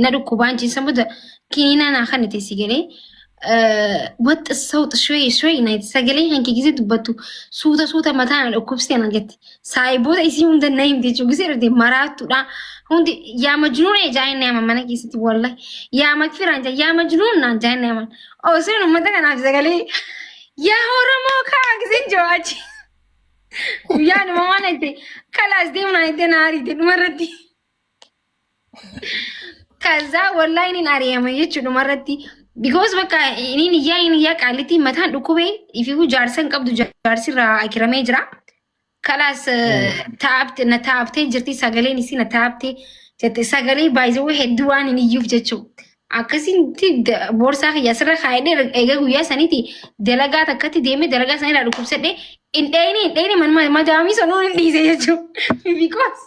na dhukkubaan jiinsa booda kiniinaa naa kan itti si galee. Waxxa sawxa shuwee shuwee na itti sagalee kan kee gisee dubbattu suuta suuta mataa na dhukkubsee na jette. Saayiboota isii hunda na himte jechuudha. Gisee irratti maraattuudha. Hundi yaa majnuun ejaa inni ama mana keessatti, wallahi. Yaa makfiraan jaa, yaa majnuun naan jaa inni ama. Osoo uummata kanaaf sagalee yaa Oromoo kaa giseen jawaachi. Guyyaa numa waan itti kalaas deemnaa itti na ariite dhumarratti. Kazaa wallahi inni ari'ama jechuudha dhumarratti. Because bakka inni iyyaa inni iyyaa qaalitti mataan dhukkubee ififuu jaarsa hin qabdu, jaarsi irraa akiramee jira. Kalaas taabte na taabtee jirti, sagaleen isii na taabte jette, sagalee baay'ee hedduu waan hin iyyuuf jechuudha. Akkasitti boorsaa kiyya asirra kaa'edhee egaa guyyaa saniiti dalagaa takkatti deemee dalagaa sanirraa dhukkubsadhee hin dheeyne hin dheeyne, manuma madaamii sanuu hin dhiise jechuudha. Because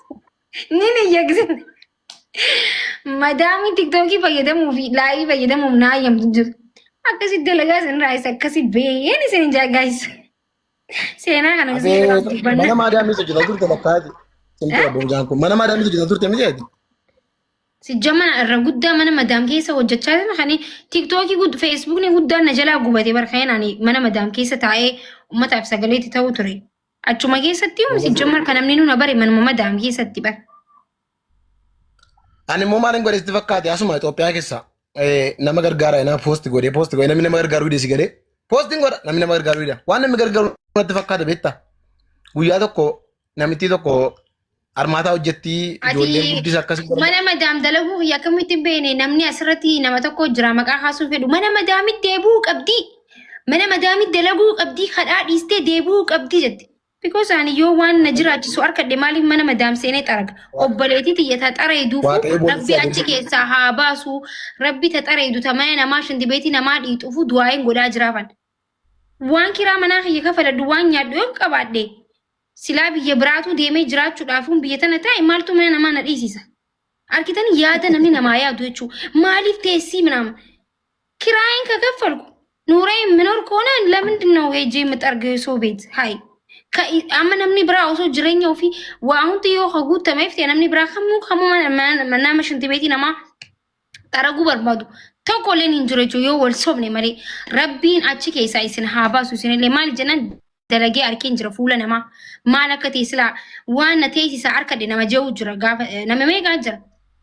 ni iyya gisee. Madaamii TikTokii fayyadamuu fi live fayyadamuuf naa eeyyamtu jiru. Akkasitti dalagaa sanirraa isa akkasi beeyeen isin hin jaagaayis. Seenaa kana gisee irraa dubbanna. Mana maadaamii hojjetaa turte lakkaati. Simtuu abbo mucaan kun mana maadaamii hojjetaa turte miti ati. Sijjamana irra guddaa mana madaam keessa hojjechaa jiran kan TikTokii Facebookni guddaan na jalaa gubate barka'een ani mana madaam keessa taa'ee uummataaf sagaleetti ta'uu ture. Achuma keessatti sijjamar kan namni nuna bare manuma madaam keessatti bara. Ani immoo maaliin godhe sitti fakkaate? Asuma Itoophiyaa keessa nama gargaara naa post godhee post godhee namni nama gargaaru hidhe si galee postiin godha, namni nama gargaaru hidha, waan namni gargaaru natti fakkaata beektaa. Guyyaa tokko namittii tokko armaataa hojjettii ijoolleen Ati guddisa akkasii mana madaam dalaguu kiyya akkamitti hin beekne? Namni asirratti nama tokko jira maqaa kaasuu fedhu, mana madaamitti deebi'uu qabdii, mana madaamitti dalaguu qabdii, kadhaa dhiistee deebi'uu qabdii jette. Because ani yoo waan na jiraachisu harkadhe maaliif mana madaam seenee xaraga? Obboleetii tiyya ta xareeduufu Waaqayyo rabbi boolisi achi keessaa haa baasu. Rabbi ta xareedu ta mana namaa shintibeetii namaa dhiixuufu du'aa'een godhaa jiraafan. Waan kiraa manaa kiyya kafaladhu, waan nyaadhu yoo qabaadhe, silaa biyya biraatuu deemee jiraachuudhaaf biyya tana taa'e maaltu mana namaa na dhiisisa? Argitan yaada namni namaa yaadu jechuudha. Maaliif teessii ምናምን ኪራይን ከከፈልኩ ኑሬ የምኖር ከሆነ ለምንድን ነው ሄጄ የምጠርገው የሰው ቤት? ሀይ amma namni biraa osoo jireenya ofii waa hundi yoo guutameef ta'e, namni biraa kamuu kamuu nama shintibeetii namaa xaraguu barbaadu tokko illee hin jiru jechuudha yoo wal sobne malee. Rabbiin achi keessaa isin haa baasu. Isinillee maal jennaan dalagee arkeen jira, fuula namaa maal akka ta'e silaa waan na teessisa harkadhe nama jehu jira, gaafa nama meeqaa jira.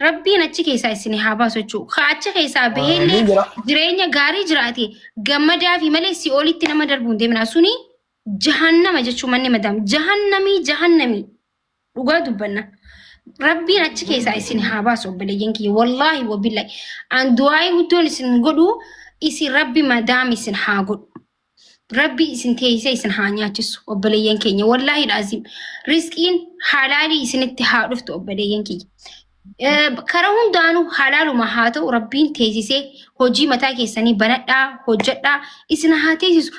Rabbiin achi keessaa isin haa baasu jechuudha. Ka achi keessaa baheellee Amiin jira. jireenya gaarii jiraate gammadaa fi malee si'oolitti nama darbu hin deemina. Suni jahannama jechuun manni madaam jahannamii jahannamii dhugaa dubbanna. Rabbiin achi keessaa isin haa baasu obboleeyyan kiyya, wallaahi wabillahi. An du'aa'ii guddoon isin godhu isin rabbi madaam isin haa godhu. Rabbi isin teessee isin haa nyaachisu obboleeyyan keenya, wallaahi dhaazim. Riskiin halaalii isinitti haa dhuftu obboleeyyan kiyya. Karaa hundaanuu halaaluma haa ta'u, rabbiin teessisee hojii mataa keessanii banadhaa hojjedhaa isin haa teessisu.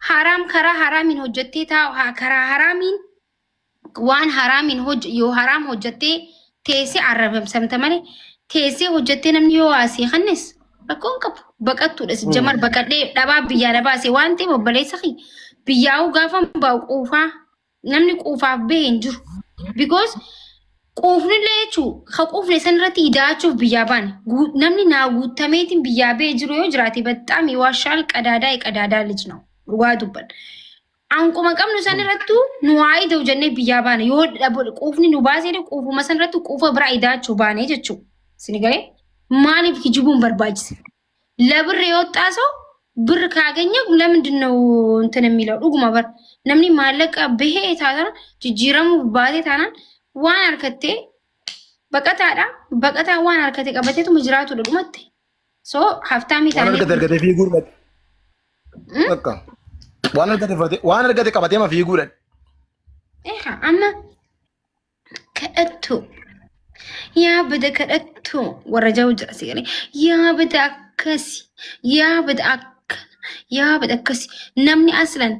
Haraam karaa haraamiin hojjettee taa'u haa karaa haraamiin waan haraamiin yoo haraam hojjettee teessee arrabamsamta malee Teessee hojjettee namni yoo asii kannes rakkoo hin qabu. Baqattuudha jamar baqadhee dhabaa biyyaa na baase waan ta'eef obboleessa kiyya biyyaa'uu gaafa bahu quufaa namni quufaaf bahe hin jiru. Because quufnillee jechuun ka quufne san irratti ida'achuuf biyyaa baane. Namni naa guutameetiin biyyaa bahee jiru yoo jiraate በጣም ይዋሻል ቀዳዳ የቀዳዳ ልጅ ነው። Dhugaa dubban. Anquma qabnu san irrattuu nu haa ida'u jennee biyyaa baane yoo quufni nu baasee quufuma san irratti quufa biraa ida'achuu baane jechuudha. Isin galee maaliif kijibuun barbaachise? ለብር የወጣ ሰው ብር ካገኘ ለምንድን ነው እንትን የሚለው? Dhuguma bar namni maallaqa bahee taanaan jijjiiramuuf baatee taanaan waan harkattee baqataadha. Baqataa waan harkate qabateetuma jiraatudha dhumatte. So haftaamii Waan taanee argate argatee fiiguudha. Bakka. Waan argate waan argate qabatee ma fiiguudha. Eegaa amma kadhattu yaa bada kadhattu warra jahu jira si galee yaa bada akkasi yaa bada akkana yaa bada akkasi namni aslan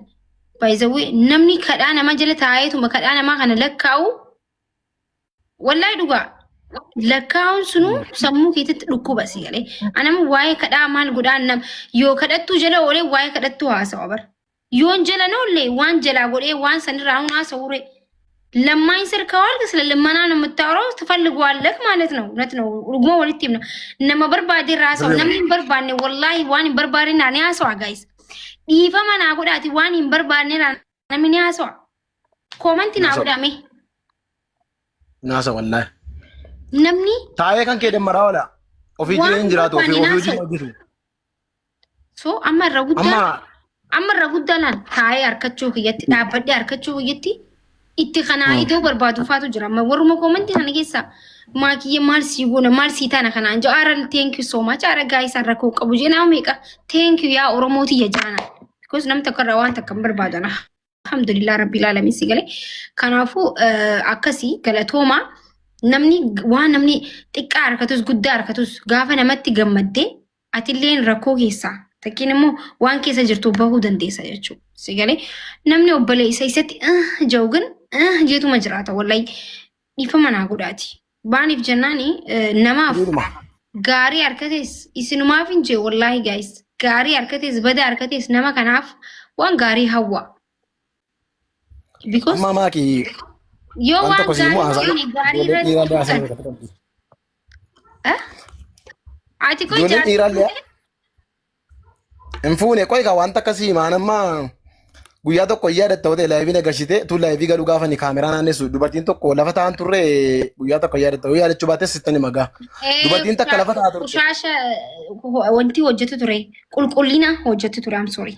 by the way namni kadhaa nama jala taa'eetuma kadhaa namaa kana lakkaa'u wallahi dhugaa lakkaa'uun sunuu sammuu keetitti dhukkuba si galee anama waa'ee kadhaa maal godhaan nam yoo kadhattuu jala oolee waa'ee kadhattuu haasawa bara yoon jala noollee waan jalaa godhee waan sanirraa hun haasa'uure ለማኝ ስር ከዋልክ ስለ ልመና ነው የምታወራው፣ ትፈልገዋለህ ማለት ነው። እውነት ነው። Dhuguma walitti himna. Nama barbaade irraa haasa'u. Namni hin barbaanne wallahi waan hin barbaanne naa ni haasawa guys. Dhiifama naa godhaati waan hin barbaanne irraa namni ni haasawa. Comment naa godhame. Naasa wallaahi. Namni Taa'ee kan kee dammaraa oola. Ofii waan jireenya jiraatu ofii barbaanne ofii hojii haasa'u. hojjetu. So amma irra guddaa Amma amma irra guddaa laan taa'ee harkachuu kiyyatti dhaabbadhee harkachuu kiyyatti itti kanaa iddoo barbaadu faatu jira. Amma warruma comment kana keessa maakiyye maal sii goona maal sii taana kanaan jedhu ara thank you so much ara guys rakkoo qabu jee nama meeqa thank you yaa Oromooti jaana. Because nam tokko irraa waan takka hin barbaadu alhamdulillah rabbil alamin si galee. Kanaafuu akkasii galatooma namni waan namni xiqqaa harkatus guddaa harkatus gaafa namatti gammaddee atilleen rakkoo keessaa takkiin immoo waan keessa jirtu bahuu dandeessa jechuudha. Si galee namni obboleessa isatti jiru ግን jeetuma jiraata wallahi dhiifama naa godhaati. Baaniif jennaani namaaf gaarii harkatees isinumaaf hin jee wallahi guys gaarii harkatees bada harkatees nama kanaaf waan gaarii hawwa. Because Amma maakii yoo waan waan tokko siin immoo gaarii haasa'u. ta'e gaarii Ijoolleen irratti dhiiraallee haasa'uu qabdi. Eh? Ati kun Ijoolleen jaartii dhiiraallee hin fuune qoy ka wanta akkasii maan amma guyyaa tokko yaadatta ta'e live nagarsiite tu live galuu gaafa ni kaameraa naannessu dubartiin tokko lafa taa'an turre guyyaa tokko yaadatta yoo yaadachuu baates sitti ni magaa. Dubartiin takka lafa taa'aa turte. Qushaasha wanti hojjetu ture qulqullina hojjetu ture I'm sorry.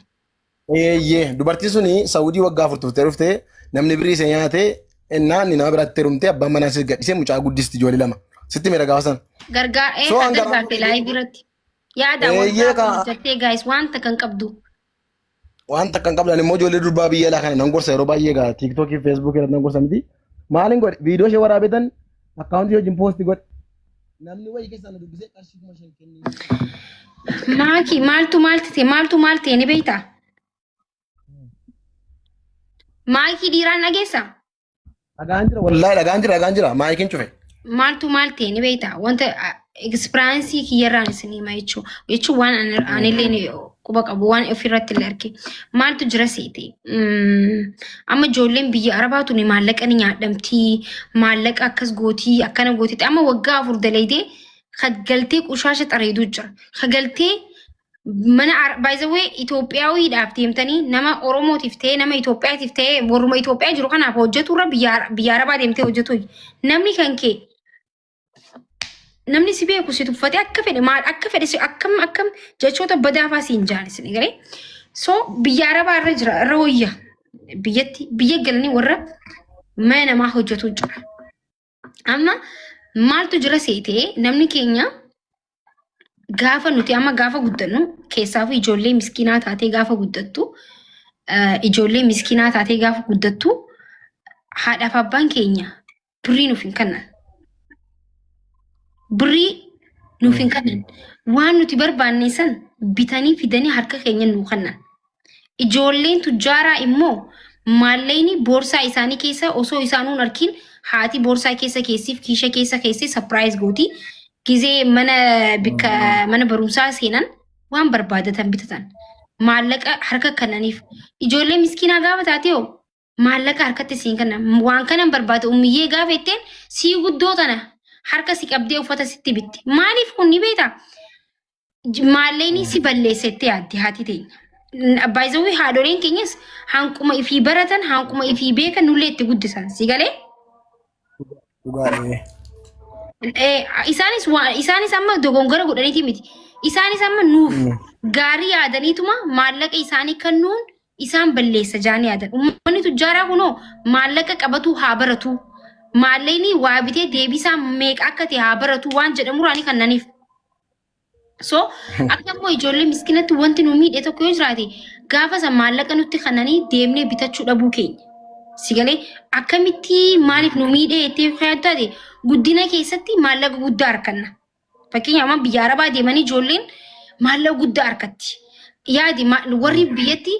Eeyyee dubartiin suni Saawudii waggaa 4 turtee dhuftee namni birrii ishee nyaatee innaan nama biraatti heerumtee abbaan manaa ishee gadhiisee mucaa guddisti ijoollee lama. Sitti miidha gaafa sana. Gargaar So kan hanga gargaarte live irratti. Yaada Eeyyee waggaa ka hojjettee guys wanta kan qabdu. Waan takka hin qabdan immoo ijoollee durbaa biyya alaa kana nan gorsa yeroo baay'ee gaa TikTokii fi Facebookii irratti nan gorsa miti. Maaliin godhe viidiyoo ishee waraabetan account wajjin post godhe. Namni wayii keessaa na dubbisee qarshii 5,000 kennee. Maaki maaltu maal ta'e maaltu maal ta'e ni beektaa? Maakii dhiiraan dhageessaa? Dhagaan jira wallaahi dhagaan jira dhagaan jira maayikiin cufe. Maaltu maal ta'e ni beektaa? Wanta experience kiyyarraan isin hima jechuudha. Jechuun waan anillee quba qabu waan ofirratti illee arge. Maaltu jira seete? Amma ijoolleen biyya Arabaa tuni maallaqa ni nyaadhamtii, maallaqa akkas gootii, akkana gootii. Amma waggaa 4 dalaydee galtee qushaasha xareeduu jira. Galtee mana by the way Itoophiyaawiidhaaf deemtanii nama Oromootiif ta'ee nama Itoophiyaatiif ta'ee warruma Itoophiyaa jiru kanaaf hojjetu irra biyya Arabaa deemtee hojjetu. Namni kan kee namni si beeku si tuffatee akka fedhe maal akka fedhe si akkam akkam jechoota badaafaa si hin jaanisne galee. So biyya Arabaa irra jira irra wayya biyyatti biyya galanii warra mana namaa hojjetu jira. Amma maaltu jira seetee namni keenya gaafa nuti amma gaafa guddannu keessaafuu ijoollee miskiinaa taatee gaafa guddattu ijoollee miskiinaa taatee gaafa guddattu haadhaaf abbaan keenya birrii nuuf hin kennan. Birrii nuuf hin kennan. Waan nuti barbaanne san bitanii fidanii harka keenya nuu kennan. Ijoolleen tujjaaraa immoo maallaqni boorsaa isaanii keessa osoo isaanuu hin arkin haati boorsaa keessa keessiif kiisha keessa keessee surprise gooti. Gizee mana bikka mana barumsaa seenan waan barbaadatan bitatan. Maallaqa harka kennaniif. Ijoollee miskiinaa gaafa taate hoo maallaqa harkatti siin kenna. Waan kanan barbaade ummiyyee gaafa jetteen sii guddoo tana harka si qabdee uffata sitti bitti. Maaliif kun ni beektaa? Maallaqni si balleessa jettee yaaddi haati teenya. Baay'isawwi haadholeen keenyas hanquma ifii baratan hanquma ifii beekan nullee itti guddisan si galee. Dhugaadha. Isaanis isaanis amma dogongora godhaniiti miti. Isaanis amma nuuf gaarii yaadaniituma maallaqa isaanii kennuun isaan balleessa jaanii yaadan. Uummanni tujjaaraa kunoo maallaqa qabatu haa baratu. Maallaqni waa bitee deebisaa meeqa akka ta'e haa baratu waan jedhamuraanii kannaniif. So akka immoo ijoollee miskinatti wanti nu miidhe tokko yoo jiraate gaafa san maallaqa nutti kannanii deemnee bitachuu dhabuu keenya. Si galee akkamitti maaliif nu miidhee jettee yoo yaaddu taate guddina keessatti maallaqa guddaa arganna. Fakkeenyaaf amma biyya Arabaa deemanii ijoolleen maallaqa guddaa argatti. Yaadi warri biyyatti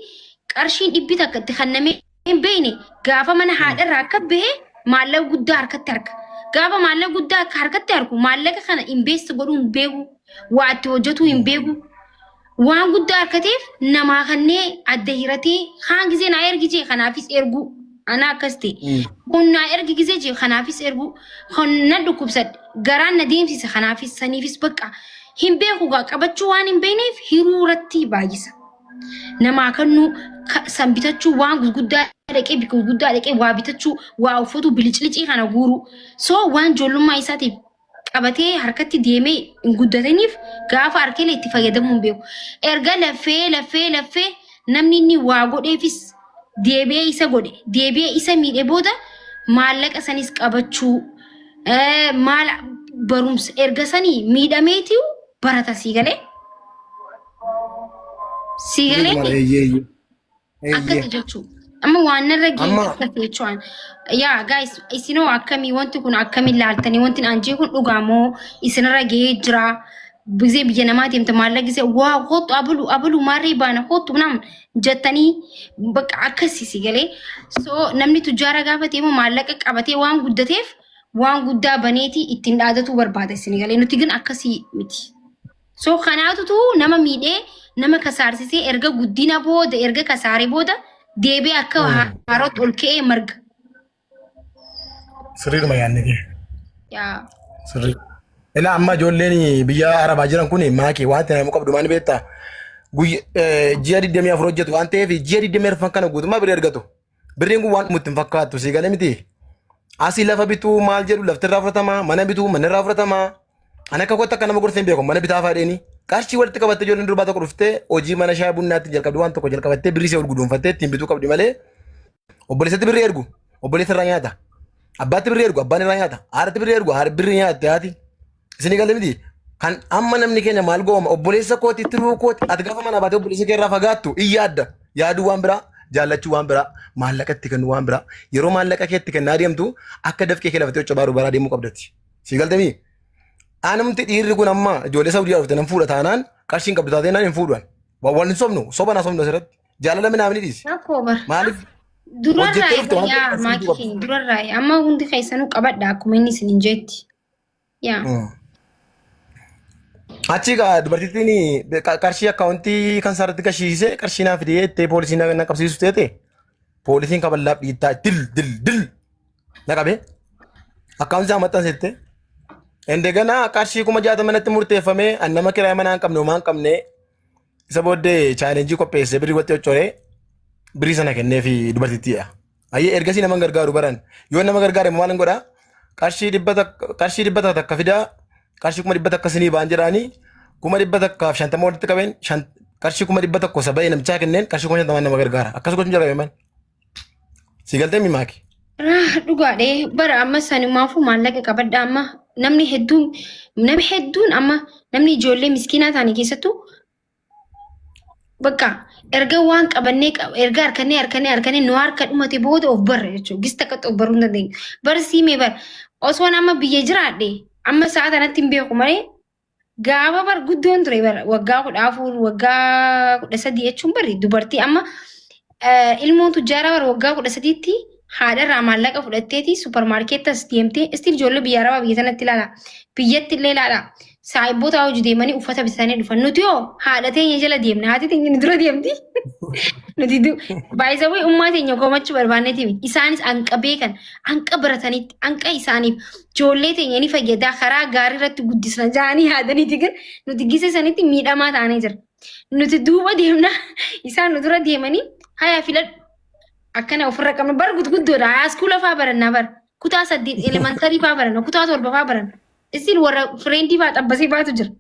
qarshiin 100 itti kennamee hin beekne gaafa mana haadharraa akka bahe maallaqa guddaa harkatti arga. Gaafa maallaqa guddaa akka harkatti argu maallaqa kana invest godhuu hin beeku. Waa itti hojjetuu hin beeku. Waan guddaa harkateef namaa kannee adda hiratee kaan gizee naa ergi jee kanaafis erguu. Ana akkas ta'e. Kun naa ergi gizee jee kanaafis erguu. Kun na dhukkubsadhe garaan na deemsisa kanaafis saniifis bakka hin beeku gaa qabachuu waan hin beekneef hiruu irratti baay'isa. Namaa kennuu san bitachuu waan gurguddaa dhaqee bikka gurguddaa dhaqee waa bitachuu waa uffatu biliclicii kana guuruu. So waan ijoollummaa isaatiif qabatee harkatti deemee hin guddataniif gaafa harkeelee itti fayyadamuu hin beeku. Erga laffee laffee laffee namni inni waa godheefis deebi'ee isa godhe deebi'ee isa miidhe booda maallaqa sanis qabachuu maal barumsa erga sanii miidhameetiu barata sii galee. Sii galee Eeyyee. akkasi jechuudha. Amma waan narra ga'e Amma- akkasi jechuudha. Yaa guys isinoo akkamii wanti kun akkamiin laaltanii wanti an jee kun dhugaa moo isinirra ga'ee jira. Gisee biyya namaa deemte maallaqa gisee waa kootu abalu abalu maarree baana kootu nam jettanii bakka akkasi si galee. So namni tujjaara gaafa ta'e immoo maallaqa qabatee waan guddateef waan guddaa baneeti ittiin dhaadatuu barbaada isin galee nuti gin akkasii miti. So kanaatutu nama miidhee nama kasaarsisee erga guddina booda erga kasaaree booda deebi'ee akka haarootti ol ka'ee marga. Sirriidhuma yaadni kee. Yaa. Sirrii. Ilaa amma ijoolleen biyya Arabaa jiran kun maakii waan itti nama qabdu maal beektaa? Ji'a 24 hojjetu waan ta'eef ji'a 24 kana guutummaa birrii argatu. Birriin kun waan dhumutti hin fakkaattu sii galee miti. Asii lafa bituu maal jedhu lafti irraa fudhatama mana bituu manni irraa fudhatama. Ani akka kootti akka nama gorsee hin beeku mana bitaa fa'aa Qarshii walitti qabattee ijoolleen durbaa tokko dhuftee hojii mana shaayii bunnaatti jalqabdi waan tokko jalqabattee birrii ishee ol guduunfattee ittiin bituu qabdi malee obboleessatti birrii ergu obboleessa irraa nyaata. Abbaatti birrii ergu abbaan irraa nyaata. Haadhatti birrii ergu haadha birrii nyaatte haati. Isinii galee miti. Kan amma namni keenya maal gooma obboleessa kooti tiruu kooti ati gaafa mana baatee obboleessa kee irraa fagaattu in yaadda. Yaaduu waan biraa jaallachuu waan biraa maallaqa itti kennu waan biraa yeroo maallaqa kee itti kennaa deemtu akka dafqee kee lafatee cobaaruu baraa deemuu qabdati. Sii galtemii? Anumti dhiirri kun amma ijoollee Saawudii dhufte nan fuudha taanaan qarshiin qabdu taatee naan hin fuudhan. Wal hin sobnu soba naa sobnu asirratti. Jaalala minaamni dhiisi. Rakkoo bar. Maaliif Durarraa hojjettee dhufte waan yaa ta'eef maakii keenya durarraa amma hundi keessanuu qabadha akkuma inni isin hin jeetti. Yaa. Achi gaa dubartittiin qarshii akkaawuntii kan isaarratti gashiisee qarshii naa fidee jettee poolisii na qabsiisu teete poolisiin kaballaaf dhiittaa dil dil dil na qabee akkaawuntii isaa maxxansette. Endegana qarshii 60,000 natti murteeffamee an nama kiraaya manaa hin qabne homaa hin qabne isa booddee chaalenjii qopheessee birrii watti coccoree birrii sana kenneefi dubartittiidha. Ayyee ergasii nama hin gargaaru baran. Yoo nama gargaare maal hin godhaa? Qarshii 100 fidaa qarshii 100,000 sinii ba'an jedhaanii 150,000 walitti qabeen qarshii 100,000 isa ba'ee namichaa kenneen qarshii 50,000 nama gargaara. Akkas gochuun jalqabe man. Si galtee mimaaki. Dhugaadhe bara amma sanumaafuu maallaqa qabadha amma namni hedduun namni hedduun amma namni ijoollee miskiinaa ta'anii keessattuu bakka erga waan qabannee erga harkannee harkannee harkannee nu harka dhumate booda of barra jechuudha. Gista akka of baruu hin dandeenyu. Bara siimee bara osoon amma biyya jiraadhe amma sa'a kanatti hin beeku malee gaafa bar guddoon ture bara waggaa 14 waggaa 13 jechuun bari dubartii amma ilmoon tujjaaraa bara waggaa 13tti Haadharraa maallaqa fudhatteeti supermarketas deemtee still ijoollee biyya arabaa biyya sanatti ilaala. Biyyatti illee ilaala. Saayibboota hojii deemanii uffata bitatanii dhufan. Nuti hoo haadha teenya jala deemna. Haati teenya nu dura deemti. Nuti baay'isawwan ummaa teenya komachuu barbaanneeti. Isaanis hanqa beekan, hanqa baratanitti, hanqa isaaniif ijoollee teenya ni fayyadaa karaa gaarii irratti guddisna jaanii yaadaniiti gan nuti gisa sanitti miidhamaa taanee jira. Nuti duuba deemna isaan nu dura deemanii haya filadhu akkana ofirra qabna bar gudguddoodha. School faa barannaa bar kutaa 8 elementary faa baranna kutaa 7 faa baranna. Isin warra friendii faa xabbasee faatu jira.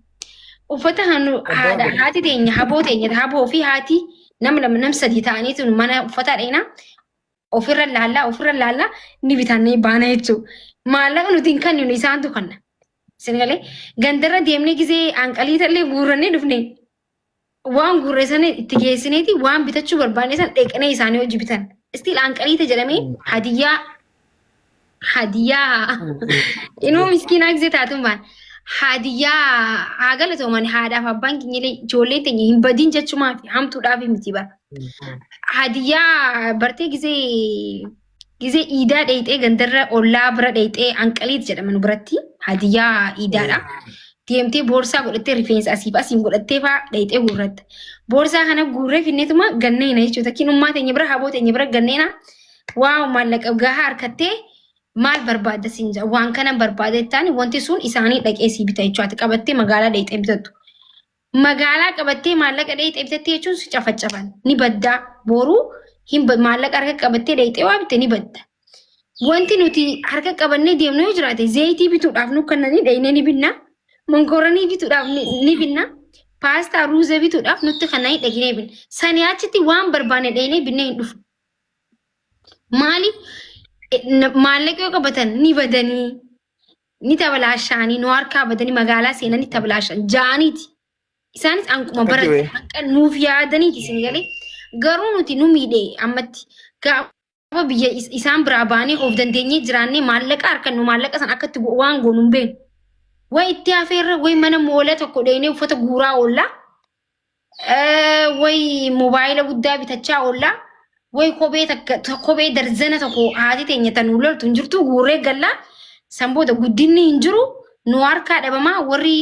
Uffata hanu haadha haati teenya haboo teenya haboo fi haati nama lama nam sadii ta'aniitu mana uffataa dhaqnaa ofirra laallaa ofirra laallaa ni bitannee baana jechuudha. Maallaqa nuti hin kenninu isaantu kanna. Isin galee gandarra deemnee gizee hanqaliita illee guurrannee dhufne waan guurre sana itti geessineeti waan bitachuu barbaanne sana dheqnee isaanii hojii bitan. Still hanqaliita jedhamee hadiyyaa hadiyyaa inuu miskiinaa gizee taatuun baan hadiyyaa haa galatooman haadhaaf abbaan keenya illee ijoolleen teenya hin badin jechumaa fi hamtuudhaaf miti bara. Hadiyyaa bartee gizee gizee iidaa dheeyxee gandarra ollaa bira dheeyxee hanqaliit jedhama nu biratti hadiyyaa iidaadha. Deemtee boorsaa godhattee rifeensa asiif asiin godhattee faa dheeyxee guurratta. Boorsaa kana guurree finneetuma ganneena jechuudha. Takkiin ummaa teenya bira haboo teenya bira ganneena. Waaw maallaqa gahaa harkattee maal barbaadda siin jedha. Waan kana barbaada jettaan wanti sun isaanii dhaqee sii bita jechuudha. Ati qabattee magaalaa dheeyxee bitattu. Magaalaa qabattee maallaqa dheeyxee bitattee jechuun si cafaccafan ni baddaa boruu hin maallaqa harka qabattee dheeyxee waa bitte ni badda. Wanti nuti harka qabannee deemnu yoo jiraate zayitii bituudhaaf nu kennanii dheeynee ni binna. Monkoranii bituudhaaf ni binna. Paastaa ruuza bituudhaaf nutti kennanii dhaqnee binna. Sanii achitti waan barbaanne dheeynee binnee hin dhufu. Maaliif maallaqa yoo qabatan ni badanii ni tabalaashaanii nu harkaa badanii magaalaa seenanii tabalaashan ja'aniiti. Isaanis hanquma baratan hanqa nuuf yaadaniiti isin galee garuu nuti nu miidhe ammatti gaafa biyya isaan biraa baanee of dandeenyee jiraannee maallaqa harkannu maallaqa san akkatti waan goonu hin beeknu. Way itti hafeerra way mana moola tokko dheenee uffata guuraa oollaa. Way mobaayila guddaa bitachaa oollaa. Way kophee takka kophee darzana tokko haati teenya tan nu loltu hin jirtu guurree gallaa. San booda guddinni hin jiru nu harkaa dhabamaa warri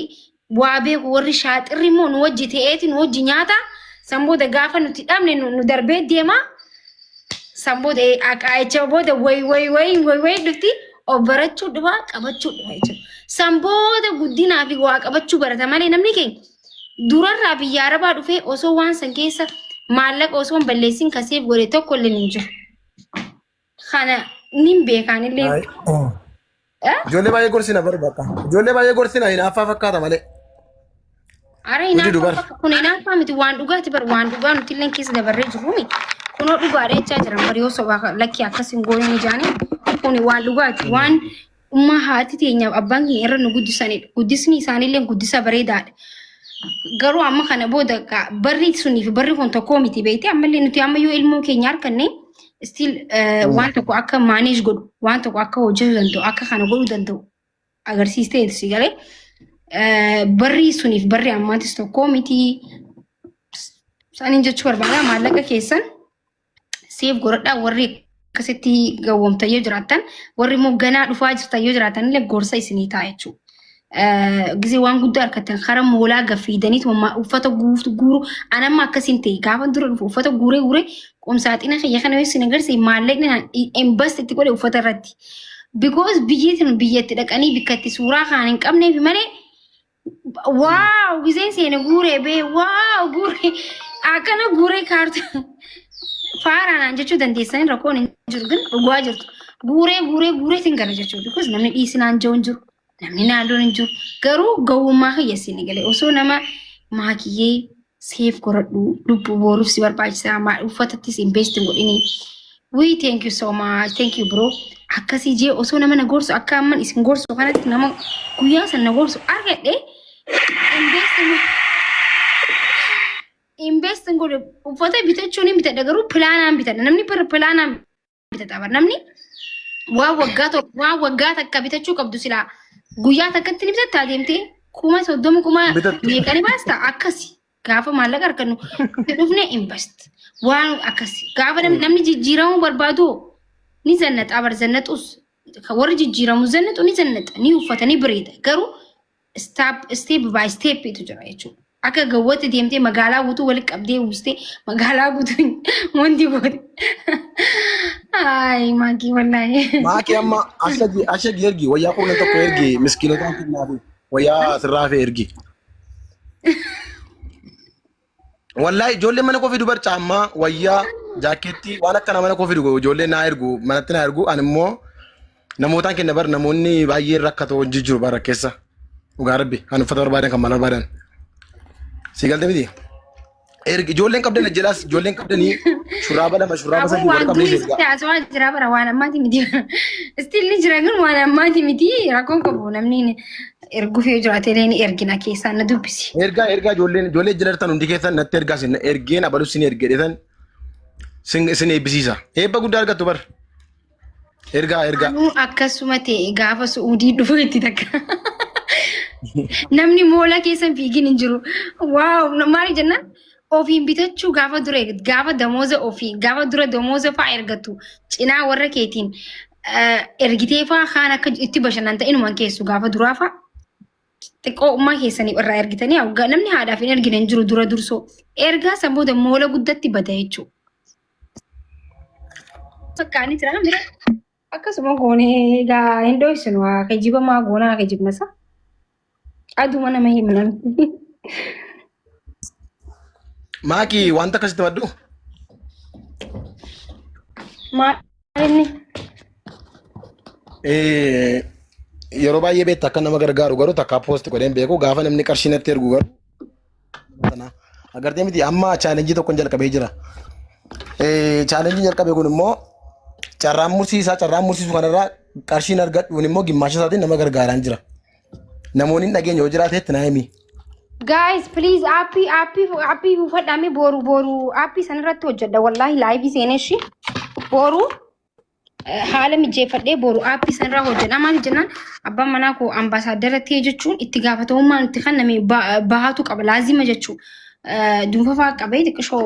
waa beeku warri shaaxirri immoo nu wajji ta'eeti nu wajji nyaata. San booda gaafa nuti dhabne nu darbee deema. San booda aqaa'icha booda way way way way way dhufti of barachuu dhufa qabachuu dhufa jechuudha. San booda guddinaa fi waa qabachuu barata malee namni keenya durarraa biyya arabaa dhufee osoo waan san keessa maallaqa osoo hin balleessin kaseef godhe tokko illee hin jiru. Kana nin beekaan illee. Ijoollee baay'ee gorsina bari bakka. Ijoollee baay'ee gorsina hinaaffaa fakkaata malee. Ara Hojii dubar. hinaaffaa kun hinaaffaa miti waan dhugaati bar waan dhugaa nuti illee keessa dabarree jirrumi. Kunoo dhugaadha jechaa jiran bar yoo sobaa lakkii akkas hin goone ni jaanii kuni waan dhugaati waan ummaa haati teenyaaf abbaan keenya irra nu guddisanidha. Guddisni isaaniillee guddisa bareedaadha. Garuu amma kana booda barri sunii fi barri kun tokkoo miti beekte ammallee nuti amma yoo ilmoo keenya harkanne still waan tokko akka manage godhu waan tokko akka hojjetu danda'u akka kana godhuu danda'u agarsiistee si galee barri suniif barri ammaatis tokkoo miti. Saniin jechuu barbaada maallaqa keessan save godhadhaa warri akkasitti gawwoomtan yoo jiraattan warri immoo ganaa dhufaa jirtan yoo jiraatan illee gorsa isinii ta'a jechuudha. Gisee waan guddaa harkattan karaa moolaa gaffiidaniit uffata guutu guuru anamma akkasiin ta'e gaafa dura dhufu uffata guuree guuree qomsaaxina kiyya kana yoo isin agarsiise maallaqni invest itti godhe uffata irratti. Because biyyi tun biyyatti dhaqanii bikka itti suuraa kaan hin qabneef malee wow giseen seene guuree bee wow guuree akkana guuree kaartu faaraanaan jechuu dandeessanii rakkoon hin jiru ግን dhugaa jirtu guuree guuree guureetiin gara jechuudha because namni dhiisinaan jiru hin jiru namni naannoon hin jiru garuu gowwummaa kiyya isin galee osoo nama maakiyyee save godhadhu lubbuu boruuf si barbaachisaa maa uffatattis invest hin godhini. We thank you so much thank you bro akkasii jee osoo nama na gorsu akka amman isin gorsu kanatti nama guyyaa san na gorsu argadhe invest hin godhu uffata bitachuun hin bitadha garuu pilaanaan bitadha namni bara pilaanaan bitata bara namni waan waggaa tokko waan waggaa takka bitachuu qabdu silaa guyyaa takkatti ni bitatta adeemtee 30,000 kuma Bitattu. meeqa ni baasta akkasi gaafa maallaqa argannu itti dhufne invest waan akkasi gaafa namni jijjiiramuu barbaadu Ni zannaxa bar zannaxus warri jijjiiramu zannaxu ni zannaxa ni uffata ni bareeda garuu step step by step itu jira jechuudha. Akka gawwatti deemtee magaalaa guutuu walitti qabdee uwwistee magaalaa guutuu wanti goote. Ay maakii wallaahi. Maakii amma ashagi ashagi ergi wayyaa kurnan tokko ergi miskiinotaan kennaafi wayyaa sirraa fi ergi. Wallaahi ijoolleen mana koo fidu bar caammaa wayyaa jaakkeettii waan akkana mana koo fidu ijoolleen naa ergu manatti naa ergu ani immoo namootaan kenna bar namoonni baay'een rakkatoo hojii jiru bara keessa dhugaa rabbi kan uffata barbaadan kan maal barbaadan. Si galte miti? Ergi ijoolleen qabdan ajjalaas ijoolleen qabdanii shurraaba lama shurraaba Aboo sadii warra waan qabdanii durii ergaa. sitti haasawaa jira bara waan ammaati miti. Still ni jira garuu waan ammaati miti rakkoon qabu namni erguuf yoo jiraate illee ni ergina keessaan na dubbisi. Ergaa ergaa ijoolleen ijoollee jala jirtan hundi keessan natti ergaa sin ergeen abaluu sin ergee dheetan sin sin eebbisiisa. Eebba guddaa argattu bar. Ergaa ergaa. Anuu akkasuma ta'e gaafa su'uudii dhufu itti takka. Namni moola keessa hin fiigin hin jiru. Waaw maali jennaan ofiin bitachuu gaafa dura gaafa damooza ofii gaafa dura damooza fa'aa ergattu cinaa warra keetiin ergitee fa'aa kaan akka itti bashannanta inuman keessu gaafa duraa fa'aa xiqqoo ummaa keessanii irraa ergitanii hawgaa namni haadhaaf hin ergine hin jiru dura dursoo ergaa san booda moola guddatti bada jechuudha. Fakkaanii jira mira akkasuma goonee egaa hin dhoysinu haa kijiba maa goonaa kijibna sa aduma nama himnan. Maakii wanta akkasitti maddu. Maal inni? Yeroo baay'ee beekta akka nama gargaaru garuu takkaa poosti godheen beeku gaafa namni qarshii natti ergu garuu sana agartee miti amma chaalenjii tokkon jalqabee jira. Chaalenjiin jalqabe kun immoo carraan mursiisaa carraan mursiisu kanarraa qarshiin argadhuun immoo gimmaasha isaatiin nama gargaaraan jira. Namoonni hin dhageenye yoo jiraate itti naa himi. Guys, please aappii aappii aappii buufadhaame boru boru aappii sanarratti hojjedha wallaahi laayivii seenee shi boru haala mijeeffadhee boru aappii sanarraa hojjedha maal jennaan abbaan manaa koo ambaasaaddara ta'e jechuun itti gaafatamummaan itti kenname bahaatu qaba laazima jechuun duunfafaa qabee xiqqishoo.